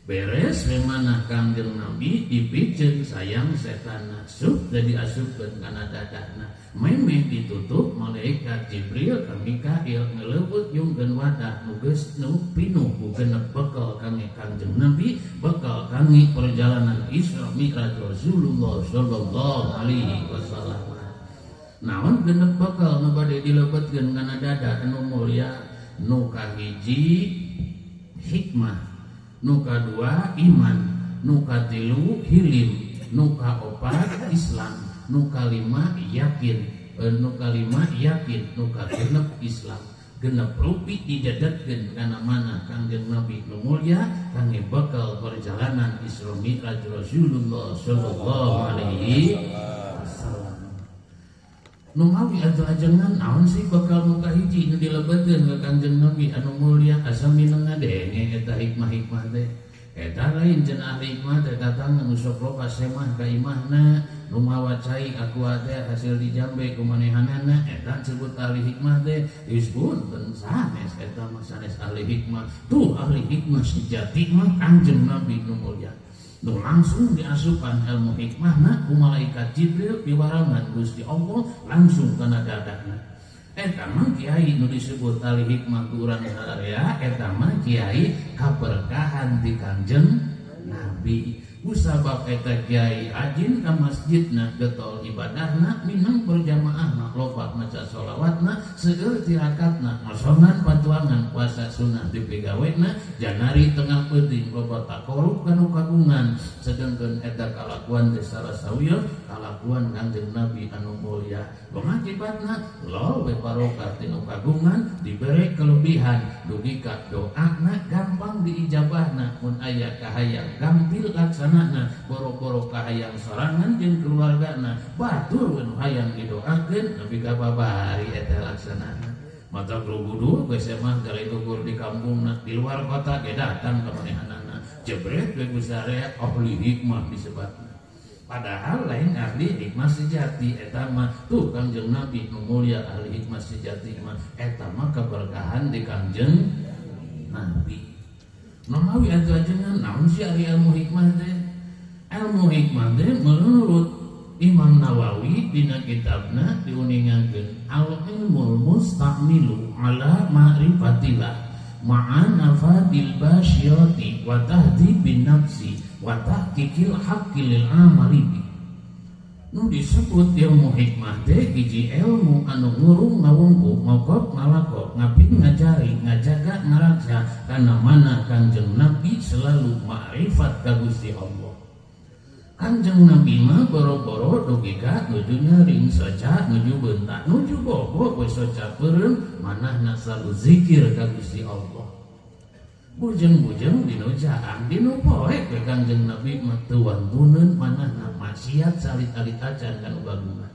Beres we manah Kangjeng Nabi dipiceun sayang setanna sup jadi asupkeun kana dadana memeh ditutup malaikat Jibril ka Mikail ngelebut nyungkeun wadah nu geus nu pinuh ku genep bekal kangge Kangjeng Nabi bekal kangge perjalanan Isra Mi'raj Rasulullah sallallahu alaihi wasallam. Naon genep bekal nu bade dilebetkeun kana dada anu mulya nu kahiji hikmah, nu kadua iman, nu katilu hilim, nu kaopat Islam, nu kalima yakin, nu kalima yakin, nu kagenep Islam. Genep rupi dijadetkeun kana mana Kangjeng Nabi nu mulya kangge bekal perjalanan Isra Mi'raj Rasulullah sallallahu alaihi wasallam. Nu mawi atuh ajengan naon sih bekal nu kahiji nu dilebetkeun ka Kangjeng Nabi anu mulya asa mineng ngadenge eta hikmah-hikmah teh. Eta lain cenah ahli hikmah teh datang nu sok loba semah ka imahna nu mawa cai aqua teh hasil dijambe ku manehanana eta disebut ahli hikmah teh geus punten sanes eta mah sanes ahli hikmah. Tuh ahli hikmah sejati mah Kangjeng Nabi nu mulya nu langsung diasupan ilmu hikmahna ku malaikat Jibril piwarangan Gusti Allah langsung kana dadana. Eta mah kiai nu disebut ahli hikmah ku urang sararea eta mah kiai kaberkahan di Kangjeng Nabi. Kusabab eta kiai rajin ka masjidna getol ibadahna minang berjamaahna loba maca sholawatna seueur tirakatna ngosongan patuangan puasa sunah dipigawena janari tengah peuting loba takorub kanu kagungan sedengkeun eta kalakuan teh salah sawieu kalakuan Kangjeng Nabi anu mulya. Pengakibatna lobe barokah tinu kagungan dibere kelebihan dugi ka doana gampang diijabahna mun aya kahayang gampil laksana boro-boro kahayang sorangan jeung keluargana batur nu hayang didoakeun nepi ka babari eta laksanana. Mata grugudu geus mah dari ukur di kampungna di luar kota ge datang ka manehanana jebret we ku sarea ahli hikmah disebutna. Padahal lain ahli hikmah sejati eta mah tuh Kangjeng Nabi nu mulya ahli hikmah sejati mah eta mah keberkahan di Kangjeng Nabi. Namawi atuh ajengan naon sih ahli ilmu hikmah teh? Ilmu hikmah teh menurut Imam Nawawi dina kitabna diuningakeun al ilmul mustamilu ala ma'rifatillah ma'a nafadil basyirati wa tahdhibin nafsi wa tahqiqil haqqi lil amali bi. Nu disebut ilmu hikmah teh hiji ilmu anu ngurung ngawungku ngokop ngalakok ngaping ngajari ngajaga ngaraksa kana mana Kangjeng Nabi selalu ma'rifat ka Gusti Allah. Kangjeng Nabi mah boro-boro dugi ka nuju nyaring soca nuju bentak nuju bobo we soca peureum manahna selalu zikir ka Gusti Allah. Bujeng-bujeng dinu jaang dinu poek we Kangjeng Nabi mah teu wantuneun manahna maksiat salit-alit acan kana bagungan.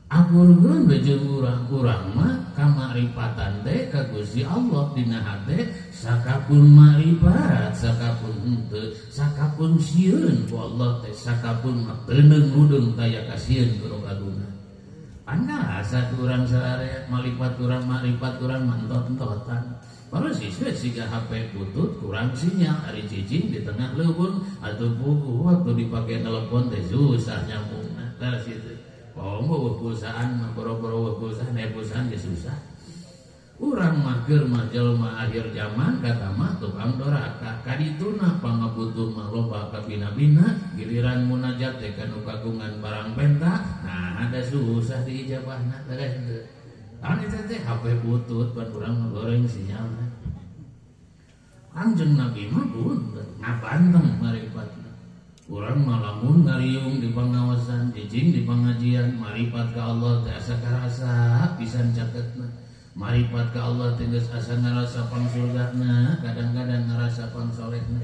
Akurkeun we jeung urang-urang mah kamaripatan teh ka Gusti Allah dina hate sakapun maripat sakapun henteu sakapun sieun ku Allah teh sakapun mah teuneung rudeung taya kasieun ku kagungan. Anda asa urang sararea malipat urang maripat urang mantot-entotan. Persis we siga HP butut kurang sinyal ari cicing di tengah leuweung atuh buku waktu dipake telepon teh susah nyambungna. Leres kitu. Komo pulsaan mah boro-boro pulsaan aya pulsaan ge susah. Urang mah keur mah jelema akhir zaman kata mah tukang doraka kadituna pangabutuh mah loba ka bina-bina giliran munajat teh kanu kagungan barang penta nah ada susah diijabahna teh henteu. Kan eta teh HP butut pan urang mah goreng sinyalna. Kangjeng Nabi mah punten ngabanteng maripatna. Urang mah lamun ngariung di pangawasan cicing di pengajian maripat ka Allah teh asa karasa pisan caketna. Maripat ka Allah teh geus asa ngarasa pangsurgana, kadang-kadang ngarasa pangsolehna.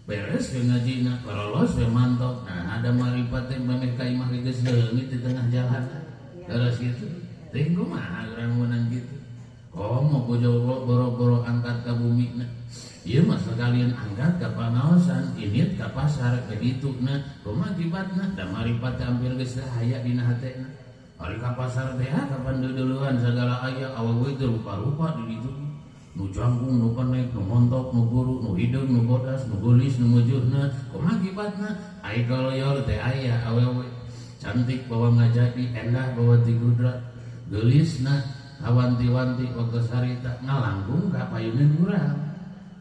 Beres we ngajina, parolos we mantok. Nah, ada maripat teh memeh ka imah geus leungit di tengah jalan. Terus kitu. Teh kumaha urang meunang kitu. Komo boro-boro angkat ka bumi na. Ieu mah sekalian angkat ka pangaosan, init ka pasar ka ditu na. Kumaha akibatna? Da maripat teh hampir geus aya dina hatena. Ari ka pasar teh kapan duduluan sagala aya awewe teh rupa-rupa di ditu. Nu jangkung, nu penek, nu montok, nu buru, nu hideung, nu bodas, nu geulis, nu mujuhna. Kumaha akibatna? Ai kaloyor teh aya awewe cantik bawa ngajadi, endah bawa tigudra, geulisna kawanti-wanti waktu sarita ngalangkung ka payuneun urang.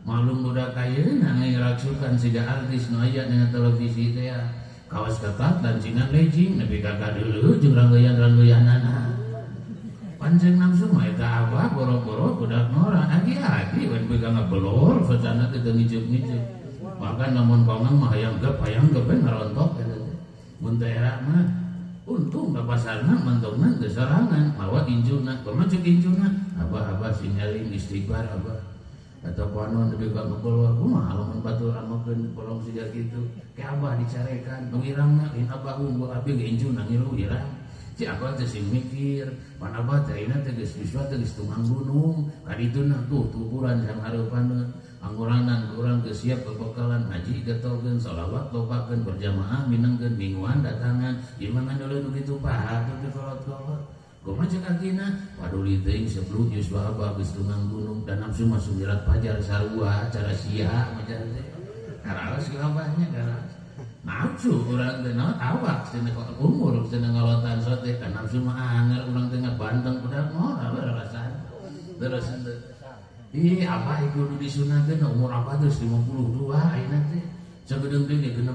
Malum budak ayeuna ngiraksukan siga artis nu aya dina televisi teh ya. Kawas ketat dan cingan legging nepi ka kadeuleu jeung ranggeyan-ranggeyanana. Pancen nafsu mah eta abah boro-boro budak nora agi-agi we pegang ngebelor socana teh teu ngijeup-ngijeup. Bahkan lamun kongang mah hayang gep we ngarontok eta teh. Mun teh era mah Untung ka pasarna mantongna teu sorangan mawa injuna kumaha ceuk injuna abah-abah sing eling istighfar abah atau panon lebih ka keluar kumaha lamun batur amekeun bolong siga kitu ke abah dicarekan nu irangna lain abah unggul abi ge injuna ngilu irang si abah teh sing mikir pan abah teh ayeuna teh geus yuswa teh geus tunggang gunung ka dituna tuh tuburan sang hareupaneun angguranan urang geus siap bebekalan haji getokeun shalawat lobakeun berjamaah minangkeun mingguan datangan ieu mah ngan nu kitu paha teh kolot-kolot kumaha ceuk akina paduli teuing sebelum yuswa abah geus tunggang gunung dan nafsu mah sumirat pajar sarua cara sia majar teh karaos ku abahnya karaos nafsu urang teh naon awak cenah umur cenah ngalotan sote kan nafsu mah anger urang teh ngabanteng udah moal rasaan terus ih abah kudu disunahkeun umur abah geus 52 ayeuna teh sagedeung teh 60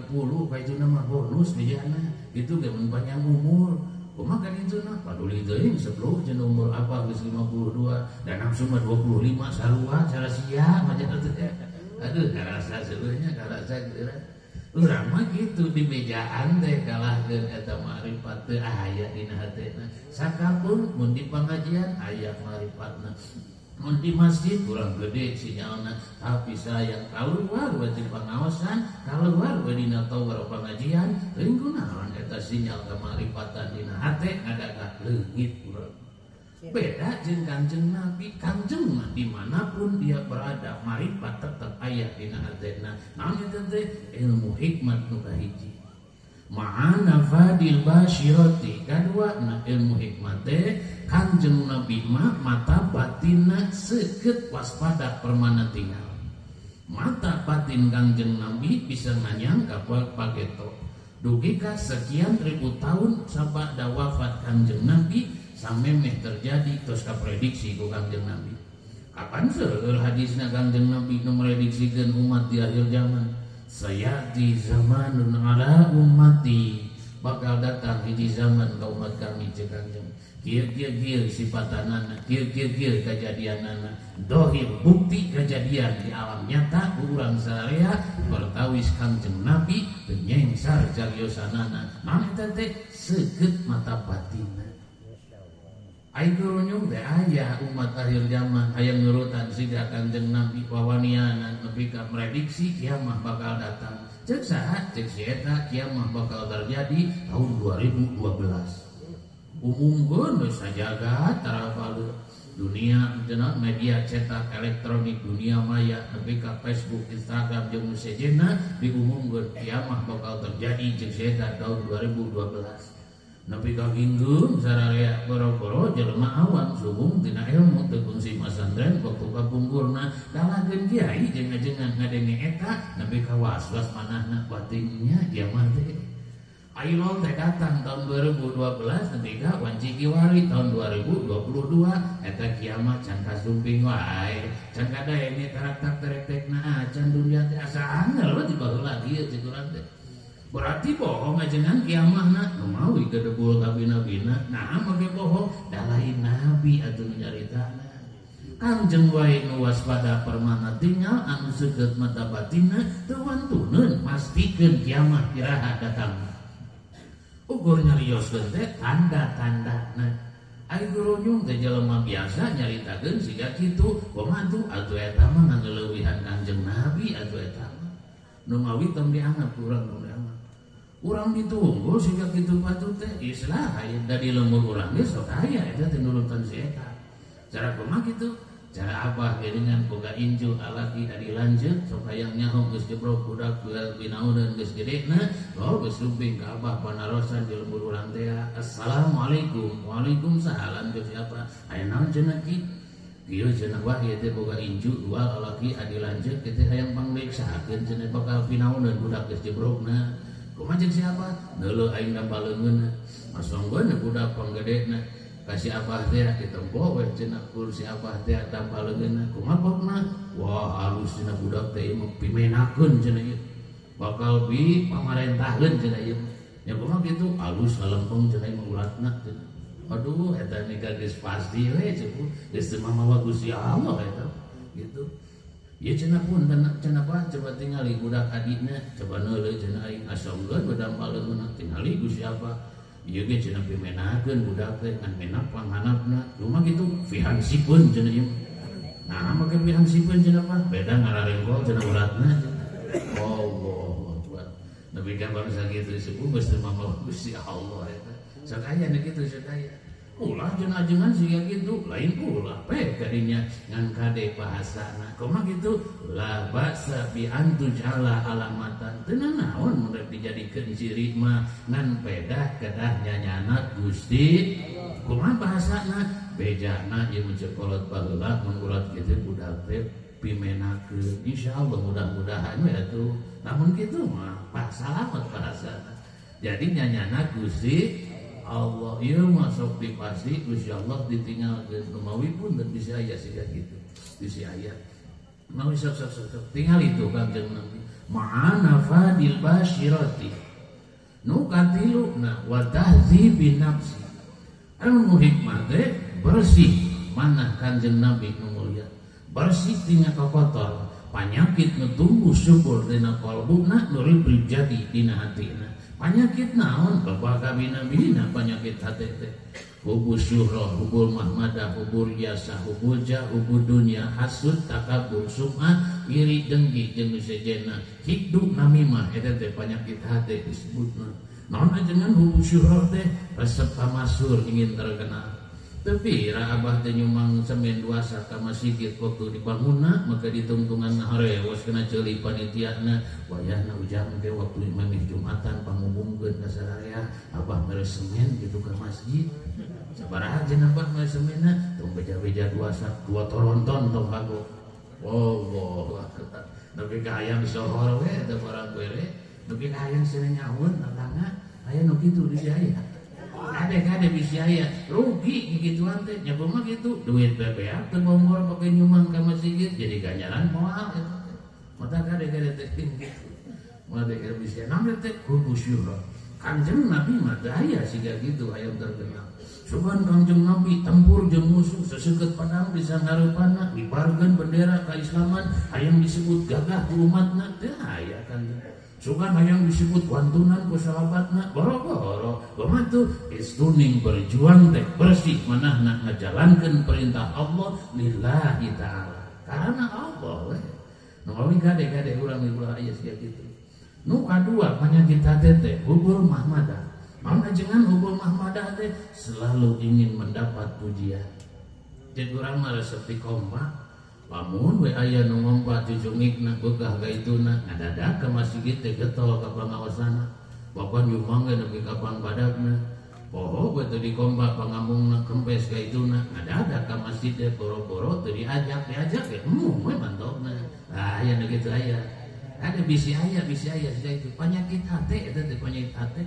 kaytuna mah bonus bejana kitu ge mun panjang umur kumaha kan ituna paduli teuing 10 cenah umur abah geus 52 dan nafsu mah 25 sarua cara sia mah teh aduh karasa seueuhnya karasa geura urang mah kitu di bejaan teh kalahkeun eta marifat teu aya dina hatena sakapun mun di pangajian aya marifatna mun di masjid kurang gede sinyalna tapi sayang kaluar we di pangaosan kaluar we dina tower pangajian teuing kunaon eta sinyal kamarifatan dina hate ngadaga leungit urang beda jeung Kangjeng Nabi. Kangjeng mah dimanapun dia berada marifat tetep aya dina hatena naon eta teh ilmu hikmat nu kahiji ma'ana fadil basyirati kadua na ilmu hikmat teh Kangjeng Nabi mah mata batinna seukeut waspada permana tinggal mata batin Kangjeng Nabi bisa nganyang ka pageto dugi ka sekian ribu tahun sabada wafat Kangjeng Nabi samemeh terjadi terus kaprediksi ku Kangjeng Nabi. Kapan seueur hadisna Kangjeng Nabi nu mrediksikeun umat di akhir zaman? Sayati zamanun ala ummati, bakal datang hiji zaman ka umat kami ceuk Kangjeng. Kieu kieu kieu sifatanana, kieu kieu kieu kajadianana, dohir bukti kejadian di alam nyata urang sararea pertawis Kangjeng Nabi teu nyengsar cariosanana. Naon eta teh seukeut mata batinna. Ai gurunjung teh aya umat akhir zaman hayang nurutan siga Kangjeng Nabi wawanianan nepi ka prediksi kiamah bakal datang. Ceuk saha? Ceuk si eta kiamah bakal terjadi tahun 2012. Umumkeun we sajagat tarapalu dunia cenah media cetak elektronik dunia maya nepi ka Facebook, Instagram jeung nu sejenna diumumkeun kiamah bakal terjadi ceuk si eta tahun 2012. Nepi ka ginggeum sararea boro-boro jelema awam suhung tina ilmu teu kungsi masantren waktu kapungkurna kalahkeun kiai jeung ngajengan ngadenge eta nepi ka was-was manahna batinnya kiamah teh. Ailon teh datang tahun 2012 nepi ka wanci kiwari tahun 2022 eta kiamat can kasumping wae can kadaene tarak-tak terek-tekna acan dunia teh asa angel we di baheula kieu ceuk urang teh. Berarti bohong ajengan kiamahna nu mawi gedebul kabina-bina nah make bohong da lain nabi atuh nu nyaritana. Kangjeng wae nu waspada permana tinggal anu seukeut mata batinna teu wantuneun mastikeun kiamah iraha datang. Ukur nyarioskeun teh tanda-tandana. Ai gurunjung teh jelema biasa nyaritakeun siga kitu kumaha tuh atuh eta mah ngaleuwihan Kangjeng Nabi atuh eta mah. Nu mawi tong dianggap urang tong dianggap. Urang ditunggu sehingga kitu patut teh islah aya da di lembur urang ge sok aya eta teh nurutan si eta. Cara kumaha kitu? Cara abah geuningan boga inju alaki adi lanjut sok hayang nyaho geus jebrok budak binauneun geus gedena oh geus sumping ka abah panarosan di lembur urang teh. Assalamualaikum. Waalaikumsalam ke siapa? Aya naon cenah ki? Kieu cenah wah ieu teh boga inju dua alaki adi lanjut kieu teh hayang pangreksakeun cenah bakal binauneun budak geus jebrokna. Kumaha jeung siapa? Neuleuh aing dampaleungeunna. Masonggeun budak panggedena. Kasih abah teh ditempo we cenah kursi abah teh dampaleungeunna. Kumaha bokna? Wah, alus cenah budak teh ieu mah pimenakeun cenah ieu. Bakal bi pamarentaheun cenah ieu. Nya kumaha kitu? Alus lalempeng cenah ieu mah uratna cenah. Aduh, eta nikah geus pasti we cenah. Geus teu mamawa Gusti Allah eta. Gitu. Ya cenah pun cenah apa coba tingali budak adikna coba neuleuh cenah aing asongkeun beda paleungeunna tingali ku siapa Ieu ge cenah pimenakeun budak teh ngan menak panghanapna. Cuma kitu fihansipun cenah ieu. Nah, make fihansipun cenah mah beda ngararengkol cenah uratna. Allah Akbar. Nepi ka bangsa kitu sepuh geus teu mamawa Gusti Allah eta. Sakaya nu kitu sakaya. Ulah jeung ajengan siga kitu, lain ulah pe kadinya ngan kade bahasana. Kumaha kitu? La ba'sa bi antujala alamatan. Teu nanaon mun rek dijadikeun ciri mah ngan pedah kedah nyanyanak Gusti. Kumaha bahasana? Bejana ieu mun ceuk kolot baheula mun urat kitu budak teh pimenakeun. Insyaallah mudah-mudahan we atuh. Lamun kitu mah salamet bahasana. Jadi nyanyanak Gusti Allah ieu mah sok dipasti Gusti Allah ditinggalkeun mawi pun dan bisa aya siga kitu bisa aya mawi sok sok sok tinggal itu Kangjeng Nabi ma'ana fadil basyirati nu katiluna wa tahdzibin nafsi anu hikmah teh bersih manah Kangjeng Nabi nu mulia bersih tina kotor panyakit nu tumbuh subur dina kalbuna nu jadi dina hatina. Panyakit naon loba kabina-bina penyakit hati teh. Hubul syuhrah, hubul mahmadah, hubul yasa, hubul jah, hubul dunia, hasud, takabur, sum'ah, iri, dengki, jeung sejena, hidup namimah eta teh penyakit hati disebutna. Naon ajengan hubul syuhrah teh resep pamasur ingin terkenal. Tapi ra abah teh nyumang semen dua ka masjid waktu dibangunna maka ditungtungan harewas kena ceuli panitiana wayahna ujang teh waktu memeh Jumatan pangumumkeun ka sararea abah mere semen gitu ka masjid sabaraha jeung abah mere semenna tong beja-beja dua sak dua toronton tong kagok Allah akbar nepi ka hayang sohor we eta barang bere nepi ka hayang senyaun tatangga aya nu kitu di aya kade-kade bisa aya rugi gituan teh nya kumaha kitu duit BPA teu bombor pake nyumang ka masjid jadi ganjaran moal eta teh mata kade-kade teh kitu mata kade bisa namanya teh kubu syuhra Kangjeng Nabi mah teu aya siga kitu hayang terkenal sugan Kangjeng Nabi tempur jeung musuh seseukeut padang bisa ngareupana ngibarkeun bendera kaislaman hayang disebut gagah ku umatna teu aya Kangjeng sugan hayang disebut wantunan ku sahabatna boro-boro kumaha tuh istuning berjuang teh bersih manahna ngajalankeun perintah Allah lillahi ta'ala karena Allah we nu mawi kade-kade urang ulah aya sia kitu nu kadua panyakit hate teh hubul mahmadah naon ajengan hubul mahmadah teh selalu ingin mendapat pujian jadi urang mah resep dikompak lamun we aya nu ngompat cucungikna beukah gaituna ngadadak ka masjid teh getol ka pangaosana bahkan nyumang ge nepi ka pangbadagna poho we teu dikompak pangambungna kempes gaituna ngadadak ka masjid teh boro-boro teu diajak diajak ge embung we mantokna ah aya nu kitu aya ada bisi aya sia itu panyakit hate eta teh panyakit hate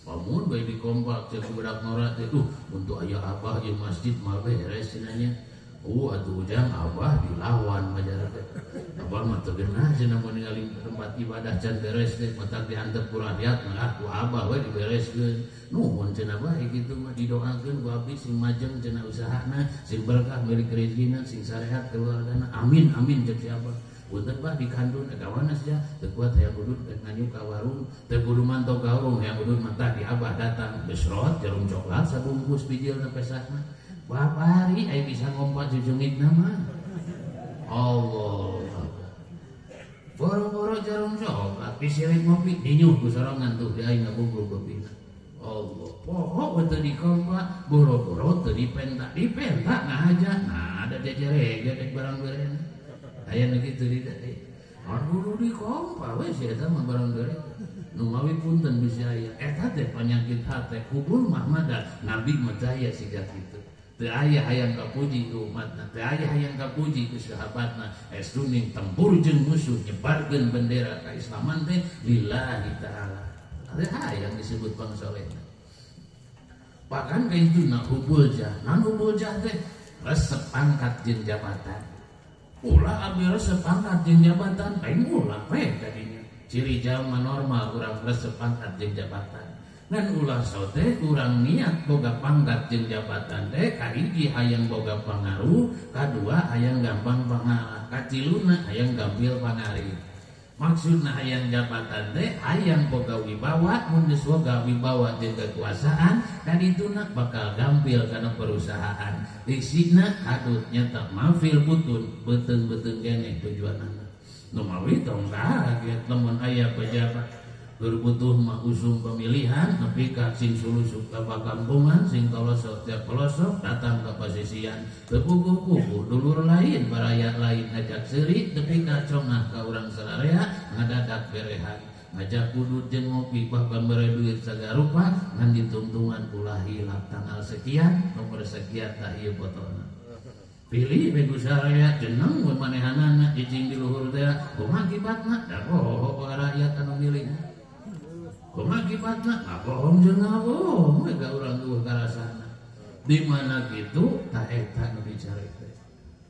lamun we dikompak cek budak ngora teh duh untuk aya abah di masjid mah beres cenah nya. Oh atuh ujang abah dilawan masyarakat. Abah mah teu geunah cenah mun ningali tempat ibadah can beres teh matak diantep ku rakyat mah ku abah we dibereskeun. Nuhun cenah bae kitu mah didoakeun ku abdi sing majeng cenah usahana, sing berkah milik rezekina, sing sarehat keluargana. Amin amin cek si abah. Punten bah dikandun kawana sia teu kuat hayang udud nganyuk ka warung, teu kudu mantau ka warung hayang udud mantah di abah datang besrot jarum coklat sabungkus bijilna pesahna. Babari ai bisa ngompat jujungit nama Allah boro-boro jarum coklat disirik ngopi dinyuh ku sorangan tuh di aing ngabungkul kopi Allah poho teu dikompak boro-boro teu dipenta dipenta ngahaja nah ada jajareg dek barang berena aya nu kitu di teh kudu dikompak we sia eta mah barang bere nu mawi punten bisi aya eta teh panyakit hate kubur mahmadah Nabi mah teu aya siga kitu teu aya hayang kapuji ku umatna, teu aya hayang kapuji ku sahabatna, estuning tempur jeung musuh nyebarkeun bendera kaislaman teh lillahi ta'ala. Teu hayang disebut bangsa solehna. Bahkan ka ituna hubul jah, naon hubul jah teh resep pangkat jeung jabatan. Ulah abdi resep pangkat jeung jabatan, lain ulah we tadinya. Ciri jalma normal urang resep pangkat jeung jabatan. Ngan ulah sote urang niat boga pangkat jeung jabatan teh kahiji hayang boga pangaruh, kadua hayang gampang pangalah, katiluna hayang gampil pangarih. Maksudna hayang jabatan teh hayang boga wibawa, mun geus boga wibawa jeung kekuasaan kadituna bakal gampil kana perusahaan. Isina kadut nyata mafil butun beuteung-beuteung keneh tujuanana. Nu mawi tong kaget lamun aya pejabat berbutuh mah usum pemilihan nepi ka sing sulusup ka pakampungan sing kolosok tiap pelosok datang ka pasisian teu puguh-puguh dulur lain baraya lain ngajak seuri nepi ka congah ka urang sararea ngadadak berehan ngajak udut jeung ngopi bahkan bere duit sagarupa ngan ditungtungan ulah hilap tanggal sekian nomor sekian tah ieu fotona pilih we ku sararea jeneng we manehanana cicing di luhur teh kumaha akibatna da bohong rakyat anu milih. Kumaha akibatna? Ngabohong jeung ngabohong we ka urang eueuh karasana. Di mana kitu ta eta nu dicari teh.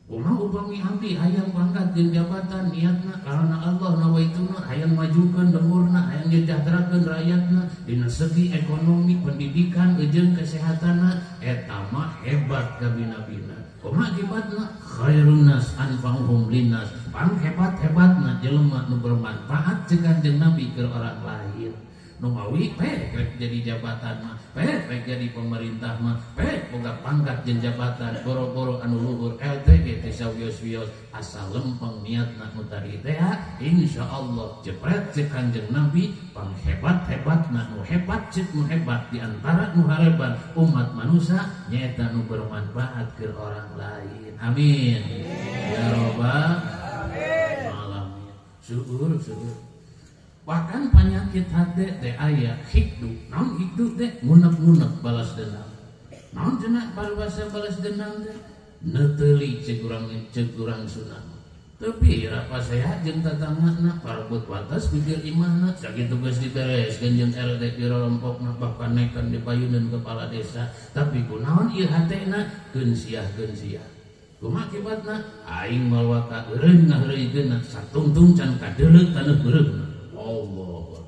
Kumaha upami abdi hayang pangkat jeung jabatan niatna karena Allah nawaituna hayang majukeun lemburna, hayang nyejahterakeun rakyatna dina segi ekonomi, pendidikan jeung kesehatanna eta mah hebat kabina-bina. Kumaha akibatna? Khairun nas anfa'uhum linnas. Pang hebat-hebatna jelema nu bermanfaat ceuk Kanjeng Nabi keur orang lain. Nu mawi pek rek jadi jabatan mah, pek rek jadi pemerintah mah, pek boga pangkat jeung jabatan boro-boro anu luhur LT ge teh sawios-wios asal lempeng niatna nu tadi teh insyaallah jepret ceuk Kanjeng Nabi panghebat-hebatna nu hebat ceuk nu hebat di antara nu hareban umat manusia nyaeta nu bermanfaat keur orang lain. Amin. Ya robbal alamin. Syukur syukur. Bahkan penyakit hati teh aya hikdu. Naon hikdu teh ngunek-ngunek balas dendam. Naon cenah paribasa balas dendam teh? Neuteuli ceuk urang sunah. Tapi rapasehat jeung tatanggana parebut wates pikir imahna sakitu geus dibereskeun jeung RT di rolompokna bahkan nekan dipayuneun kepala desa. Tapi kunaon ieu hatena keun siah-keun siah. Kumaha akibatna? Aing moal waka eureun ngaheureuykeunna satungtung can kadeuleuk taneuh beureumna. Allah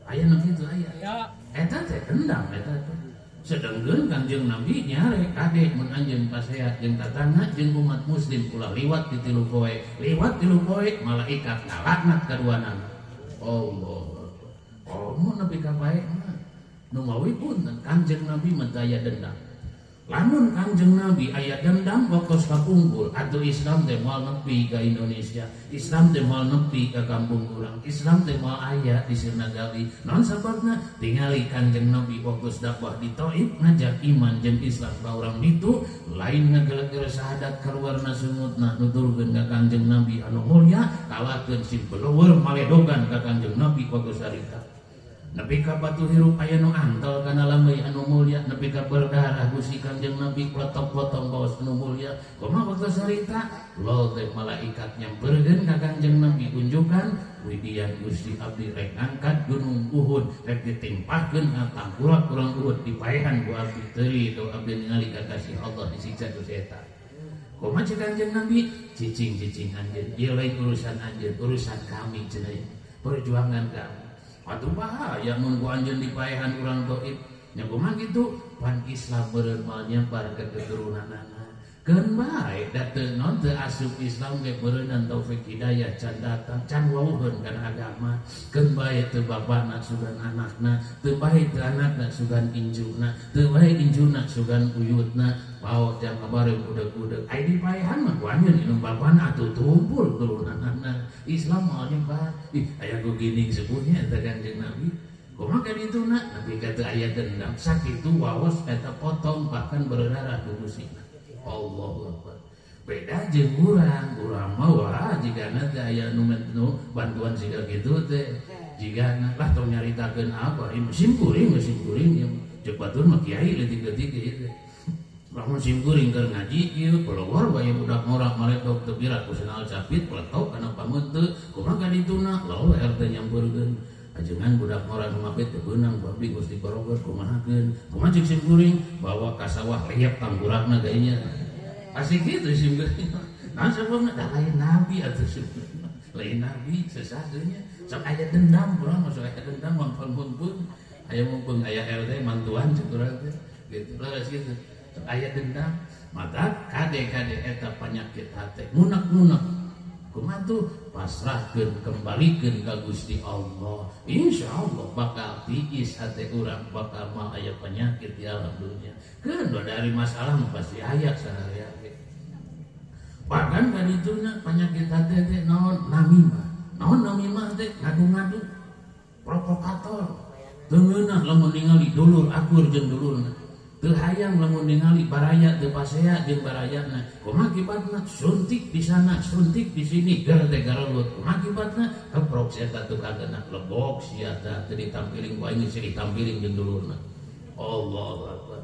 aya nu kitu aya. Eta teh dendam eta teh. Sedengkeun Kanjeng Nabi nyare kade mun anjeun pasehat jeung tatangga jeung umat muslim ulah liwat di tilu poe. Liwat tilu poe malaikat ngalaknat kaduanana. Allah. Oh mun nepi ka pae mah. Nu mawi pun Kanjeng Nabi mah aya dendam. Lamun Kanjeng Nabi aya dendam waktos kapungkur atuh Islam teh moal nepi ka Indonesia, Islam teh moal nepi ka kampung urang, Islam teh moal aya di Sirnagali. Naon sababna? Tingali Kanjeng Nabi waktos dakwah di Thaif ngajak iman jeung Islam ka urang ditu, lain ngagelegeur syahadat kaluarna sungutna nuturkeun ka Kanjeng Nabi anu mulya, kalahkeun si beleueur maledogan ka Kanjeng Nabi waktos harita. Nepi ka batu hirup aya nu antel kana lambey anu mulya, nepi ka berdarah gusi Kanjeng Nabi peletok-potong kaos anu mulya. Kumaha waktu sarita? Lol teh malaikat nyamperkeun ka Kanjeng Nabi unjukan widian Gusti abdi rek ngangkat gunung Uhud rek ditimpahkeun ka tangkurak urang Uhud dipaehan ku abdi teu rido abdi ningali kakasih Allah disiksa ku setan. Kumaha ceuk Kanjeng Nabi? Cicing-cicing anjeun, ieu lain urusan anjeun, urusan kami cenah. Perjuangan kami. Atuh bahaya mun ku anjeun dipaehan urang Thaif. Nya kumaha kitu? Pan Islam meureun moal nyebar ka keturunanana. Keun bae da teu naon teu asup Islam ge meureunan taufik hidayah can datang, can wawuheun kana agama. Keun bae teu bapana sugan anakna, teu bae teu anakna sugan injuna, teu bae injuna sugan uyutna. Pao jang ngabareng udeg-udeg. Ai dipaehan mah ku anjeun inum bapana atuh tumpul turunanana. Islam moal nyebar. Ih, aya ku gini sepuhnya eta Kanjeng Nabi. Kumaha ka dituna? Nepi ka teu aya dendam. Sakitu waos eta potong bahkan berdarah ku gusina. Allahu Akbar. Beda jeung urang, urang mah wah jigana teh aya nu bantuan siga kitu teh. Jigana lah tong nyaritakeun apa, ieu sim kuring ieu. Ceuk batur mah kiai leutik-leutik ieu teh. Lamun sim kuring keur ngaji ieu keluar bae budak ngorak maletok teu pira ku senal capit peletok kana pameuteu. Kumaha ka dituna? Lalu RT nyampeurkeun. Ajengan budak ngora nu mapit teu beunang ku abdi geus dikorogor kumahakeun. Kumaha ceuk sim kuring? Bawa ka sawah liep tangkurakna geunya. Pasti kitu sim kuring. Naon sababna? Da lain nabi atuh sim kuring. Lain nabi sesah geunya. Sok aya dendam urang mah sok aya dendam mangpang-mungpung. Aya mumpung aya RT mantuan ceuk urang teh. Gitu leres kitu. Sok aya dendam. Mata kade-kade eta penyakit hate. Ngunek-ngunek. Kumaha tuh pasrahkeun kembalikeun ka Gusti Allah. Insyaallah bakal tiis hate urang, bakal moal aya penyakit di alam dunia. Keun dari masalah mah pasti aya saharian ge. Bahkan kadituna penyakit hate teh naon namimah. Naon namimah teh ngadu-ngadu, provokator. Teu ngeunah lamun ningali dulur akur jeung dulurna. Teu hayang lamun ningali baraya teu pasea jeung barayana. Kumaha akibatna? Suntik di sana, suntik di sini, ger teh garelut. Kumaha akibatna? Keprok si eta tukang geuna lebok sia teh teu ditampiling ku aing geus ditampiling jeung dulurna. Allahu akbar.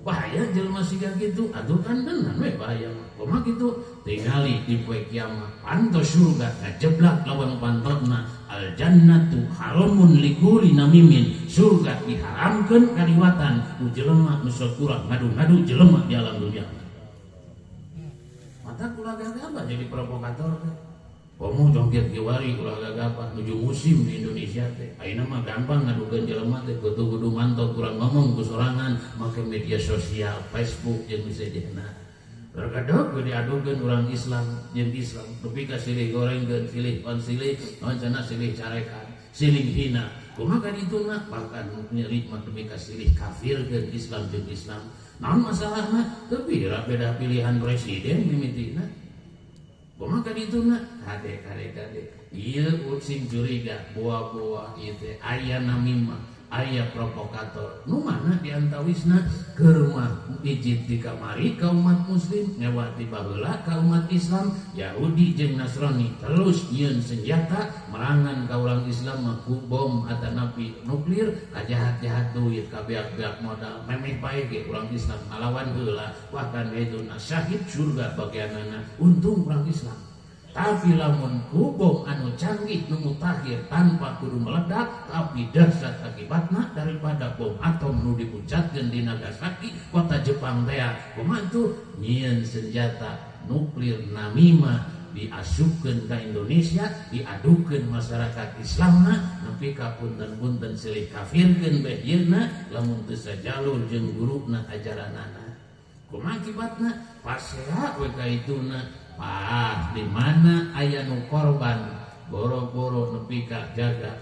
Bahaya jelema siga kitu, atuh kan bener we bahaya mah. Kumaha kitu? Tingali di poe kiamat, panto surga ngajeblak lawan pantotna. Al jannatu haramun likuli namimin. Surga diharamkeun kaliwatan ku jelema nu sok kurang ngadu-ngadu jelema di alam dunia. Mata kula gagabah jadi provokator teh. Komo jongket kiwari ulah gagabah nuju musim di Indonesia teh. Ayeuna mah gampang ngadukeun jelema teh kudu-kudu mantau kurang ngomong ku sorangan make media sosial, Facebook jeung sejenna. Terkadang we diadukeun urang Islam jeung Islam nepi ka silih gorengkeun, silih konsilih, naon cenah silih carekan, silih hina. Kumaha ka dituna bahkan nyeri mah nepi ka silih kafirkeun Islam jeung Islam. Naon masalahna? Teu bira beda pilihan presiden mimitina. Kumaha ka dituna? Kade kade kade. Ieu sing curiga boa-boa ieu teh aya namimah, aya provokator. Nu mana diantawisna keur mah ijid di kamari ka umat muslim, ngewati baheula ka umat Islam, Yahudi jeung Nasrani terus nyieun senjata merangan ka urang Islam mah ku bom atanapi nuklir, kajahat-jahat duit, kabeak-beak modal, memeh bae ge urang Islam ngalawan heula, bahkan itu syahid surga bagianana, untung urang Islam. Tapi lamun ku bom anu canggih nu mutakhir tanpa kudu meledak tapi dahsyat akibatna daripada bom atom nu dipucatkeun di Nagasaki kota Jepang teh. Kumaha tuh nyieun senjata nuklir namimah diasupkeun ka Indonesia, diadukeun masyarakat Islamna nepi ka punten-punten silih kafirkeun beh yeuna lamun teu sajalur jeung guruna ajaranana. Kumaha akibatna? Pasea we ka ituna. Pah, di mana aya nu korban boro-boro nepi ka jaga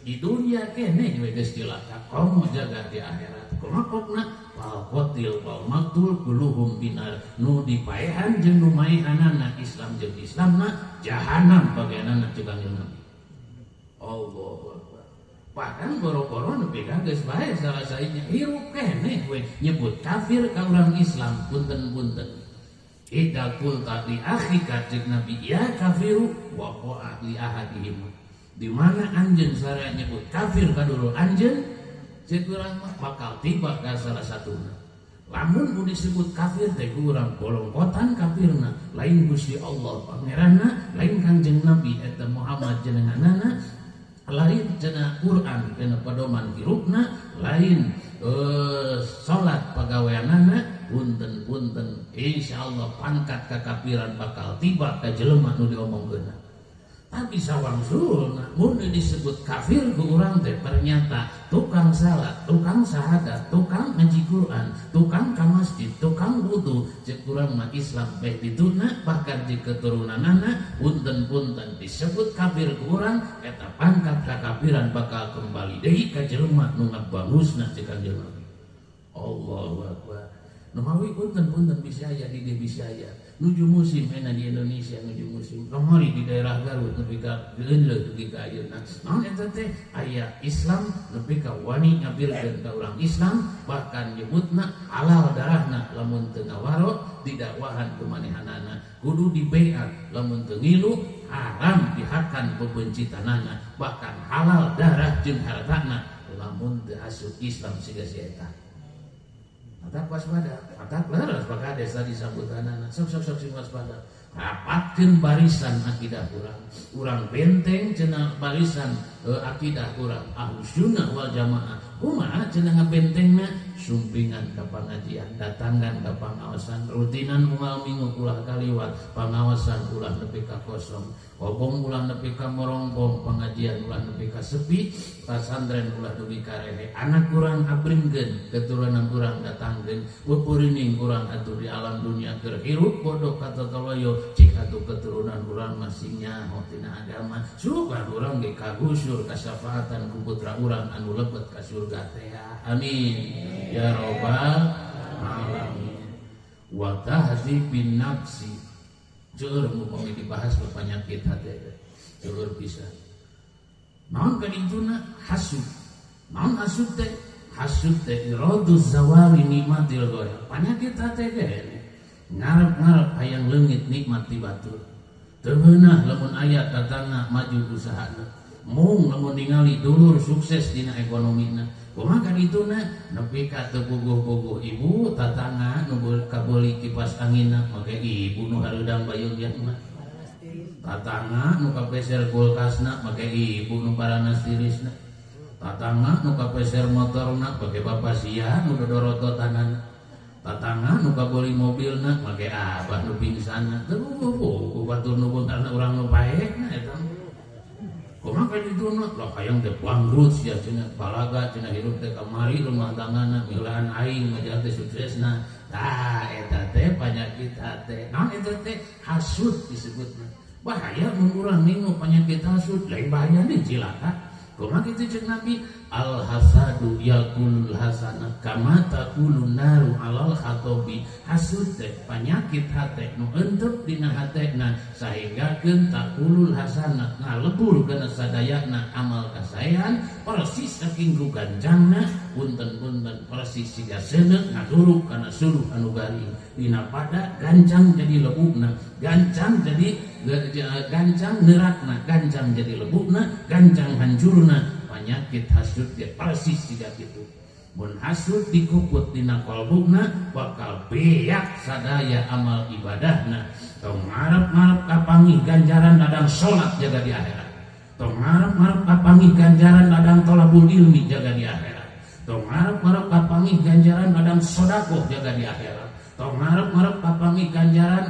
di dunia keneh we geus cilaka komo jaga di akhirat. Kumaha kokna? Wal qatil wal maktul kuluhum binar. Nu dipaehan jeung nu maehanana Islam jeung Islamna jahanam bagianana jeung Kanjeng Nabi. Allahu akbar. Bahkan boro-boro nepi ka geus bae salah sahijina hirup keneh we nyebut kafir ka urang Islam punten-punten. Idza qulta li akhika cek Nabi ya kafiru wa qa'a li ahadihim. Di mana anjeun saraya nyebut kafir ka dulur anjeun cek urang mah bakal tiba ka salah satuna. Lamun ku disebut kafir teh ku urang bolongkotan kafirna, lain Gusti Allah pangeranna, lain Kanjeng Nabi eta Muhammad jenenganana, lain cenah Quran kana pedoman hirupna, lain salat pagaweanana. Punten-punten insyaallah pangkat kekafiran bakal tiba ka jelema nu diomongkeunna. Tapi sawangsulna mun disebut kafir ku urang teh ternyata tukang salat, tukang syahadat, tukang ngaji Quran, tukang ka masjid, tukang wudu, ceuk urang mah Islam beh dituna bahkan di keturunanana punten-punten disebut kafir ku urang eta pangkat kekafiran bakal kembali deui ka jelema nu ngabangusna ceuk Kanjeng Nabi. Allahu akbar. Numawi punten-punten bisa aya di dieu bisa aya. Nuju musim enak di Indonesia nuju musim. Kamari di daerah Garut nepi ka geunleuh dugi ka ayeuna. Naon eta teh aya Islam nepi ka wani ngapirkeun ka urang Islam bahkan nyebutna halal darahna lamun teu ngawaro didakwahan ku manehanana. Kudu dibaiat lamun teu ngilu haram dihakan bebencitanana bahkan halal darah jeung hartana lamun teu asup Islam siga si eta. Mata waspada, mata leres Pak Kades tadi sambutanana. Sok sok sok sing waspada. Rapatkeun barisan akidah urang. Urang benteng cenah barisan akidah urang Ahlus Sunnah wal Jamaah. Kumaha cenah ngabentengna? Sumpingan ka pangajian, datangan ka pangaosan, rutinan unggal minggu ulah kaliwat, pangaosan ulah nepi ka kosong, kobong ulah nepi ka morongkong, pengajian ulah nepi ka sepi, pasantren ulah dugi ka rehe. Anak urang abringkeun, keturunan urang datangkeun, pupurining urang atuh di alam dunia keur hirup bodoh ka totoloyo, cik atuh keturunan urang masih nyaho tina agama. Sugan urang ge kagusur kasafaatan ku putra urang anu lebet ka surga teh. Amin ya robbal alamin. Wa tahdzibin nafsi. Seueur upami dibahas penyakit hati seueur pisan. Naon kadituna hasud. Naon hasud teh? Hasud teh iradu zawali nikmatil ghair. Penyakit hati teh ngarep-ngarep hayang leungit nikmat ti batur. Teu meunah lamun aya tatangga maju usahana. Mung lamun ningali dulur sukses dina ekonomina. Kumaha kadituna nepi ka teu puguh-puguh ibu tatangga nu kabeuli kipas anginna make ibu nu hareudang bayeun mah. Tatangga nu kapeser kulkasna make ibu nu paranas tirisna. Tatangga nu kapeser motorna make bapa sia nu dodorototanana. Tatangga nu kabeuli mobilna make abah nu pingsanna. Teu puguh-puguh batur nu beungharna urang nu paehna eta. Kumaha kadituna lah hayang teh bangkrut sia cenah balaga cenah hirup teh kamari rumah tanggana milaan aing mah teh suksesna. Tah eta teh penyakit hate. Naon eta teh hasud disebutna. Bahaya mun urang ningu penyakit hasud, lain bahaya nih cilaka. Kumaha kitu ceuk Nabi? Al hasadu yakulul hasanah kama takulun naru alal khatobi. Hasud teh penyakit hate nu entep dina hatena sahinggakeun takulul hasanah ngalebur kana sadayana amal kasaean persis saking ku gancangna punten-punten persis siga seuneuk ngaduruk kana suluh anu garing dina pada gancang jadi lebukna, gancang jadi gancang neurakna, gancang jadi lebukna, gancang hancurna. Penyakit hasud dia persis siga kitu. Mun hasud dikuput dina kolbuna bakal beak sadaya amal ibadahna. Tong ngarep-ngarep kapanggih ganjaran ladang salat jaga di akhirat. Tong ngarep-ngarep kapanggih ganjaran ladang tolabul ilmi jaga di akhirat. Tong ngarep-ngarep kapanggih ganjaran ladang sedekah jaga di akhirat. Tong ngarep-ngarep kapanggih ganjaran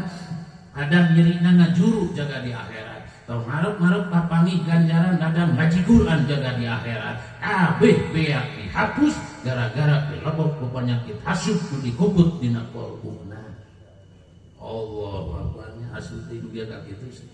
ladang nyerina ngajuru jaga di akhirat. Tong ngarep-ngarep kapanggih ganjaran ladang ngaji Quran jaga di akhirat. Kabeh beak dihapus gara-gara dilebok ku penyakit hasud ku dikubut dina kolbuna. Allahu akbar, hasud teh dugi ka kitu sih.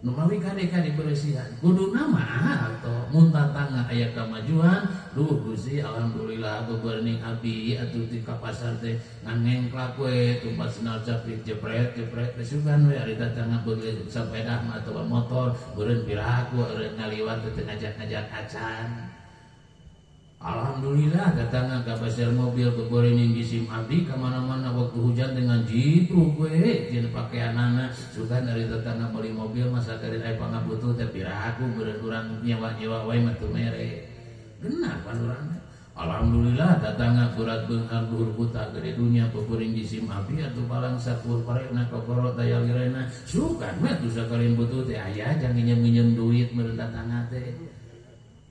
Nu mawi kade-kade beresihan kuduna mah atau mun tatangga aya kamajuan, duh Gusti alhamdulillah beberning abdi atuh ti ka pasar teh ngan ngengklak we tumpat sendal capit jepret-jepret sugan we ari tatangga beuli sepeda mah atawa motor beureun piraku eureun ngaliwat teh ngajak-ngajak acan. Alhamdulillah datangna ka pasar mobil bebeurening jisim abdi ka mana-mana waktu hujan dengan jibruk we jeung pakaianana sugan ari tetangga meuli mobil masa keur aya pangabutuh teh piraku beureun urang nyewa-nyewa wae mah teu mere. Genah pan urang. Alhamdulillah datangna kurat beunghar luhur buta gede dunya bebeuring jisim abdi atuh palang sakur parena kokoro daya lirena sugan we atuh sakalin butuh teh aya jang nginjem-nginjem duit meureun datangna teh.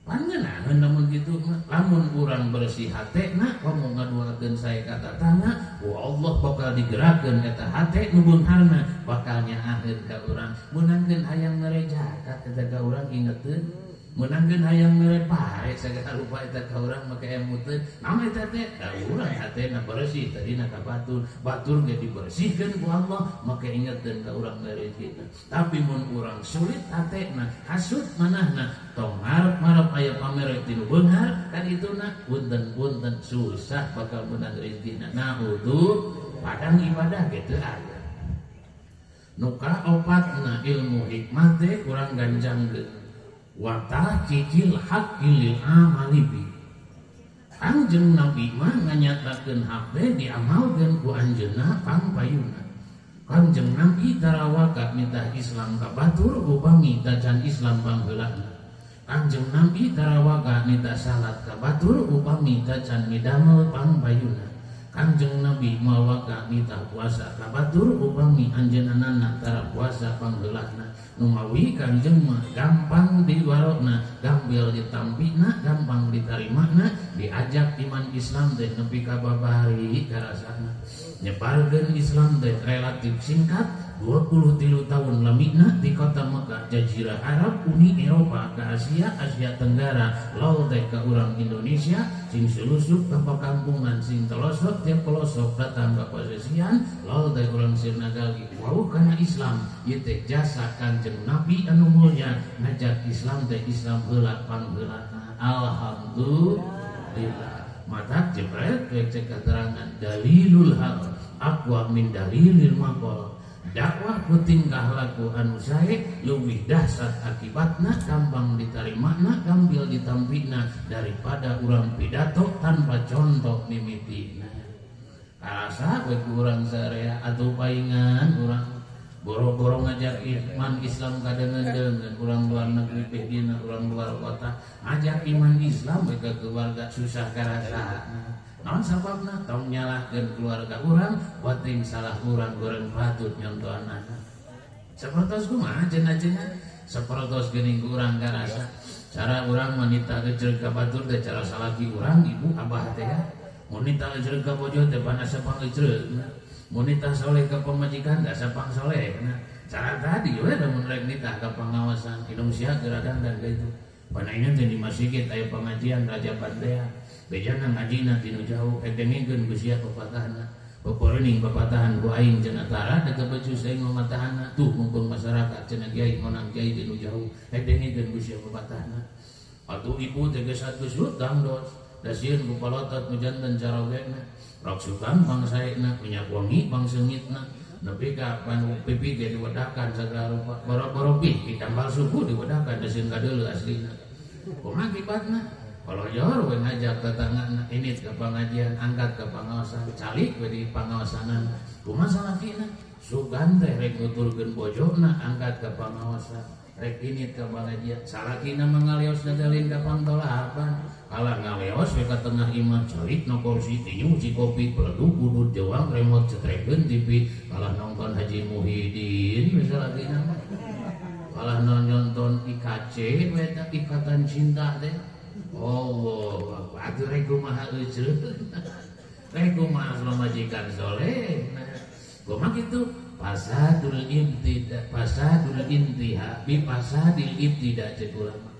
Pangenaheun lamun kitu mah, lamun urang bersih hatena komo ngaduakeun sae ka tatangga, ku Allah bakal digerakkeun eta hate nu beungharna bakal nyaaheun ka urang. Meunangkeun hayang mere zakat eta ka urang ingeteun, meunangkeun hayang mere pare sagala rupa eta ka urang make emuteun. Naon eta teh? Da urang hatena bersih tadina ka batur, batur ge dibersihkeun ku Allah make ingeteun ka urang mere kita. Tapi mun urang sulit hatena, hasud manahna, tong ngarep-ngarep aya pamere ti nu beunghar kan ituna punten-punten susah bakal meunang rezekina. Nah utuh padang ibadah gitu aya. Nu kaopatna ilmu hikmah teh kurang ganjangkeun. Wa tahqiqil haqqi lil amali bi. Kanjeng Nabi mah nganyatakeun hak teh diamalkeun ku anjeunna pangpayuna. Kanjeng Nabi tarawaka mitah Islam ka batur upami tacan Islam pangheulana. Kanjeng Nabi tarawaka nita salat ka batur upami tacan midamel pangpayuna. Kanjeng Nabi moal waka nitah puasa ka batur upami anjeunna tara puasa panggeulahna. Numawi kanjeng mah gampang diwarokna, gampil ditampina, gampang ditarimana, diajak iman Islam teh nepi ka babari karasana. Nyebarkeun Islam teh relatif singkat 23 tahun lamina di kota Mekah, Jazirah Arab, Uni Eropa, ke Asia, Asia Tenggara, laut teh ke urang Indonesia, sing selusup ke pakampungan, sing telosok tiap pelosok datang ke posesian, laut teh urang Sirnagali. Wau kana Islam, ieu teh jasa Kanjeng Nabi anu mulya ngajak Islam teh Islam heula pangheulana. Alhamdulillah. Mata jebret cek keterangan dalilul hal aqwa min dalilil maqal. Dakwah ku tingkah laku anu sae leuwih dahsyat akibatna, gampang ditarimana, gampil ditampina daripada urang pidato tanpa contoh mimitina. Karasa we ku urang sarea atuh paingan urang boro-boro ngajak iman Islam kadeungeun-deungeun urang luar negeri teh dina urang luar kota ngajak iman Islam we ka keluarga susah karasa. Naon sababna tong nyalahkeun keluarga urang, wating salah urang goreng patut nyontohan anak. Sapertos kumaha cenah-cenah sapertos geuning urang karasa. Cara urang wanita geuceuk ka batur teh cara salaki urang ibu abah teh ya. Mun nita geuceuk ka bojo teh panas pangeuceukna. Mun nitah soleh ka pamajikan da sapang soleh. Nah, cara tadi we lamun rek nitah ka pangawasan Indonesia gerakan dan kitu. Panaina teh di masjid aya pengajian Raja Pantea. Bejana ngajina tinu jauh rek dengengkeun ku sia papatahna. Poporening papatahan ku aing cenah tara da kebecus aing mamatahana. Tuh mumpung masyarakat cenah kiai monang kiai tinu jauh rek dengengkeun ku sia papatahna. Atuh ibu teh geus atus dangdos da sieun ku palotot nu janten carogena. Raksukan bangsaena minyak wangi bangseungitna nepi ka panu pipi ge diwedakan sagala rupa boro-boro pi ditambal suku diwedakan da sieun kadeuleu aslina. Kumaha akibatna? Koloyor we ngajak tetanggana init ke pengajian angkat ke pangaosan calik we di pangaosanan. Kumaha salakina? Sugan teh rek nuturkeun bojona angkat ke pangaosan rek init ke pengajian salakina mah ngaleos dagalin ka pangtolapan. Kalah ngaleos we ka tengah imah calik no kursi tinyu ci kopi peleduk udud jewang remote cetrekeun TV kalah nonton Haji Muhyiddin we salakina mah. Kalah nonton IKC we eta Ikatan Cinta teh. Allah atuh rek kumaha euceuk rek kumaha pamajikan soleh. Nah, kumaha kitu fasadul ibtida fasadul intiha bi fasadil ibtida cek ulama.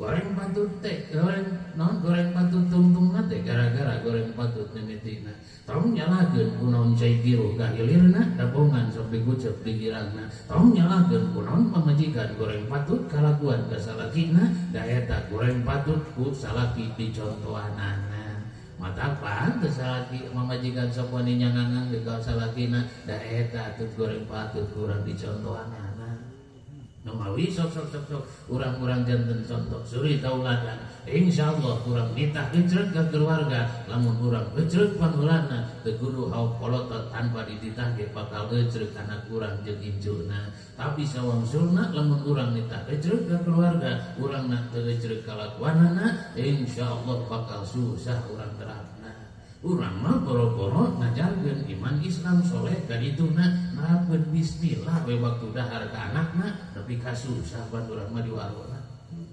Goreng patut teh goreng naon goreng patut tungtungna teh gara-gara goreng patut mimitina. Tong nyalahkeun kunaon cai kiruh ka hilirna dabongan sok digucep di girangna. Tong nyalahkeun kunaon pamajikan goreng patut kalakuan ka salakina da eta goreng patut ku salaki dicontohanana. Mata pantes salaki pamajikan sok wani nyangangan ka salakina da eta atuh goreng patut kurang dicontohanana. Numawi sok sok sok sok urang-urang janten contoh suri tauladan. Insyaallah urang nitah gecrek ka keluarga lamun urang gecrek pangheulana teu kudu hauk polotot tanpa dititah ge bakal gecrek anak urang jeung incuna. Tapi sawangsulna lamun urang nitah gecrek ka keluarga urangna teu gecrek kalakuanana insyaallah bakal susah urang terapna. Urang mah boro-boro ngajarkeun iman Islam soleh ka dituna nerapkeun bismillah we waktu dahar ka anakna nepi ka susah ban urang mah diwarona.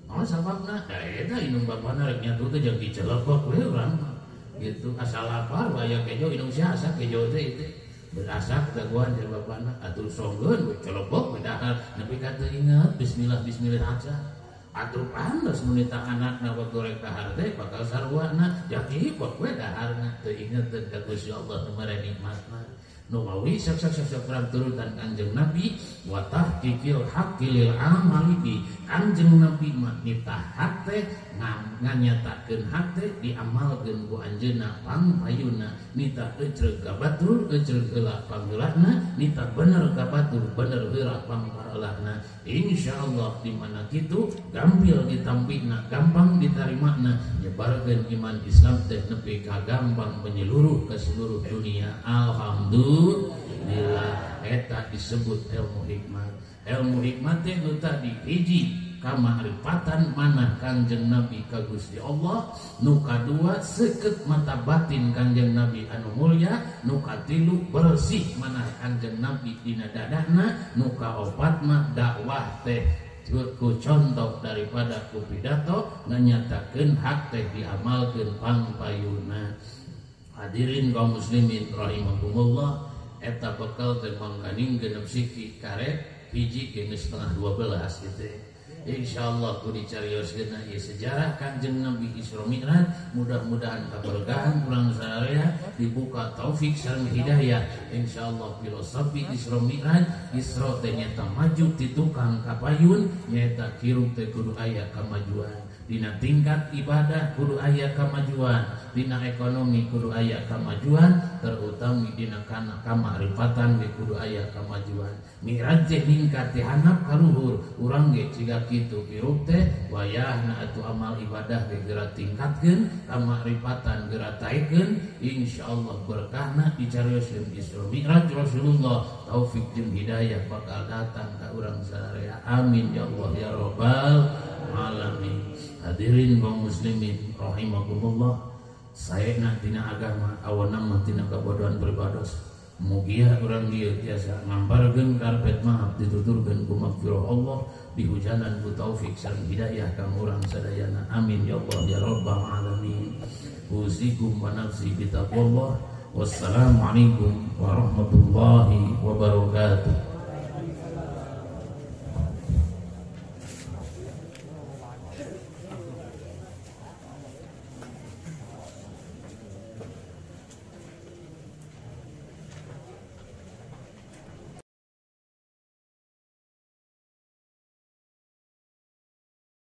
Naon sababna? Da eta indung bapana rek nyatu teh jeung dicelepok we urang mah. Gitu asal lapar waya kejo indung sia asa kejo teh itu. Berasak dagoan jeung bapana atuh songgeun we celepok we dahar nepi ka teu inget bismillah bismillah aja. Atuh pantes mun nitah anakna waktu rek dahar teh bakal sarwana jaki kok we daharna teu ingeteun ka Gusti Allah nu mere nikmatna. Numawi sok sok sok urang turutan Kanjeng Nabi wa tahqiqil haqqi lil amali bi. Kanjeng Nabi mah nitah hak teh nganyatakeun hak teh diamalkeun ku anjeunna pangpayuna. Nitah ecreug ka batur ecreug heula pangheulana, nitah bener ka batur bener heula pangpaheulana. Insyaallah di mana kitu gampil ditampina gampang ditarimana nyebarkeun iman Islam teh nepi ka gampang menyeluruh ke seluruh dunia. Alhamdulillah eta disebut ilmu hikmat. Ilmu hikmat teh nu tadi hiji kamakrifatan manah Kangjeng Nabi ka Gusti Allah, nu kadua seukeut mata batin Kangjeng Nabi anu mulya, nu katilu bersih manah Kangjeng Nabi dina dadahna, nu kaopat mah dakwah teh ku contoh daripada ku pidato nganyatakeun hak teh diamalkeun pangpayuna. Hadirin kaum muslimin rahimakumullah, eta bekal teh mangkaning genep siki karek hiji geus 11:30 gitu. Insyaallah ku dicarioskeun ieu sejarah Kangjeng Nabi Isra Mi'raj, mudah-mudahan kaberkahan urang sadaya dibuka taufik sareng hidayah. Insyaallah filosofi Isra Mi'raj, Isra teh nyata maju ti tukang ka payun, nyaeta hirup teh kudu aya kamajuan. Dina tingkat ibadah kudu aya kamajuan, dina ekonomi kudu aya kamajuan, terutama dina kana kamakrifatan ge kudu aya kamajuan. Mi'raj teh ningkat ti handap ka luhur, urang ge ciga kitu hirup teh wayahna atuh amal ibadah ge geura tingkatkeun, kamakrifatan geura taekeun, insyaallah berkahna dicarioskeun Isra Mi'raj Rasulullah, taufik jeung hidayah bakal datang ka urang sadaya. Amin ya Allah ya rabbal alamin. Hadirin kaum muslimin rahimakumullah, saena tina agama awana mah tina kabodohan pribados. Mugia urang dieu tiasa ngamparkeun karpet maaf dituturkeun ku magfirah Allah, dihujanan ku taufik sareng hidayah ka urang sadayana. Amin ya Allah ya rabbal alamin. Usikum wa nafsi bitaqwallah. Wassalamualaikum warahmatullahi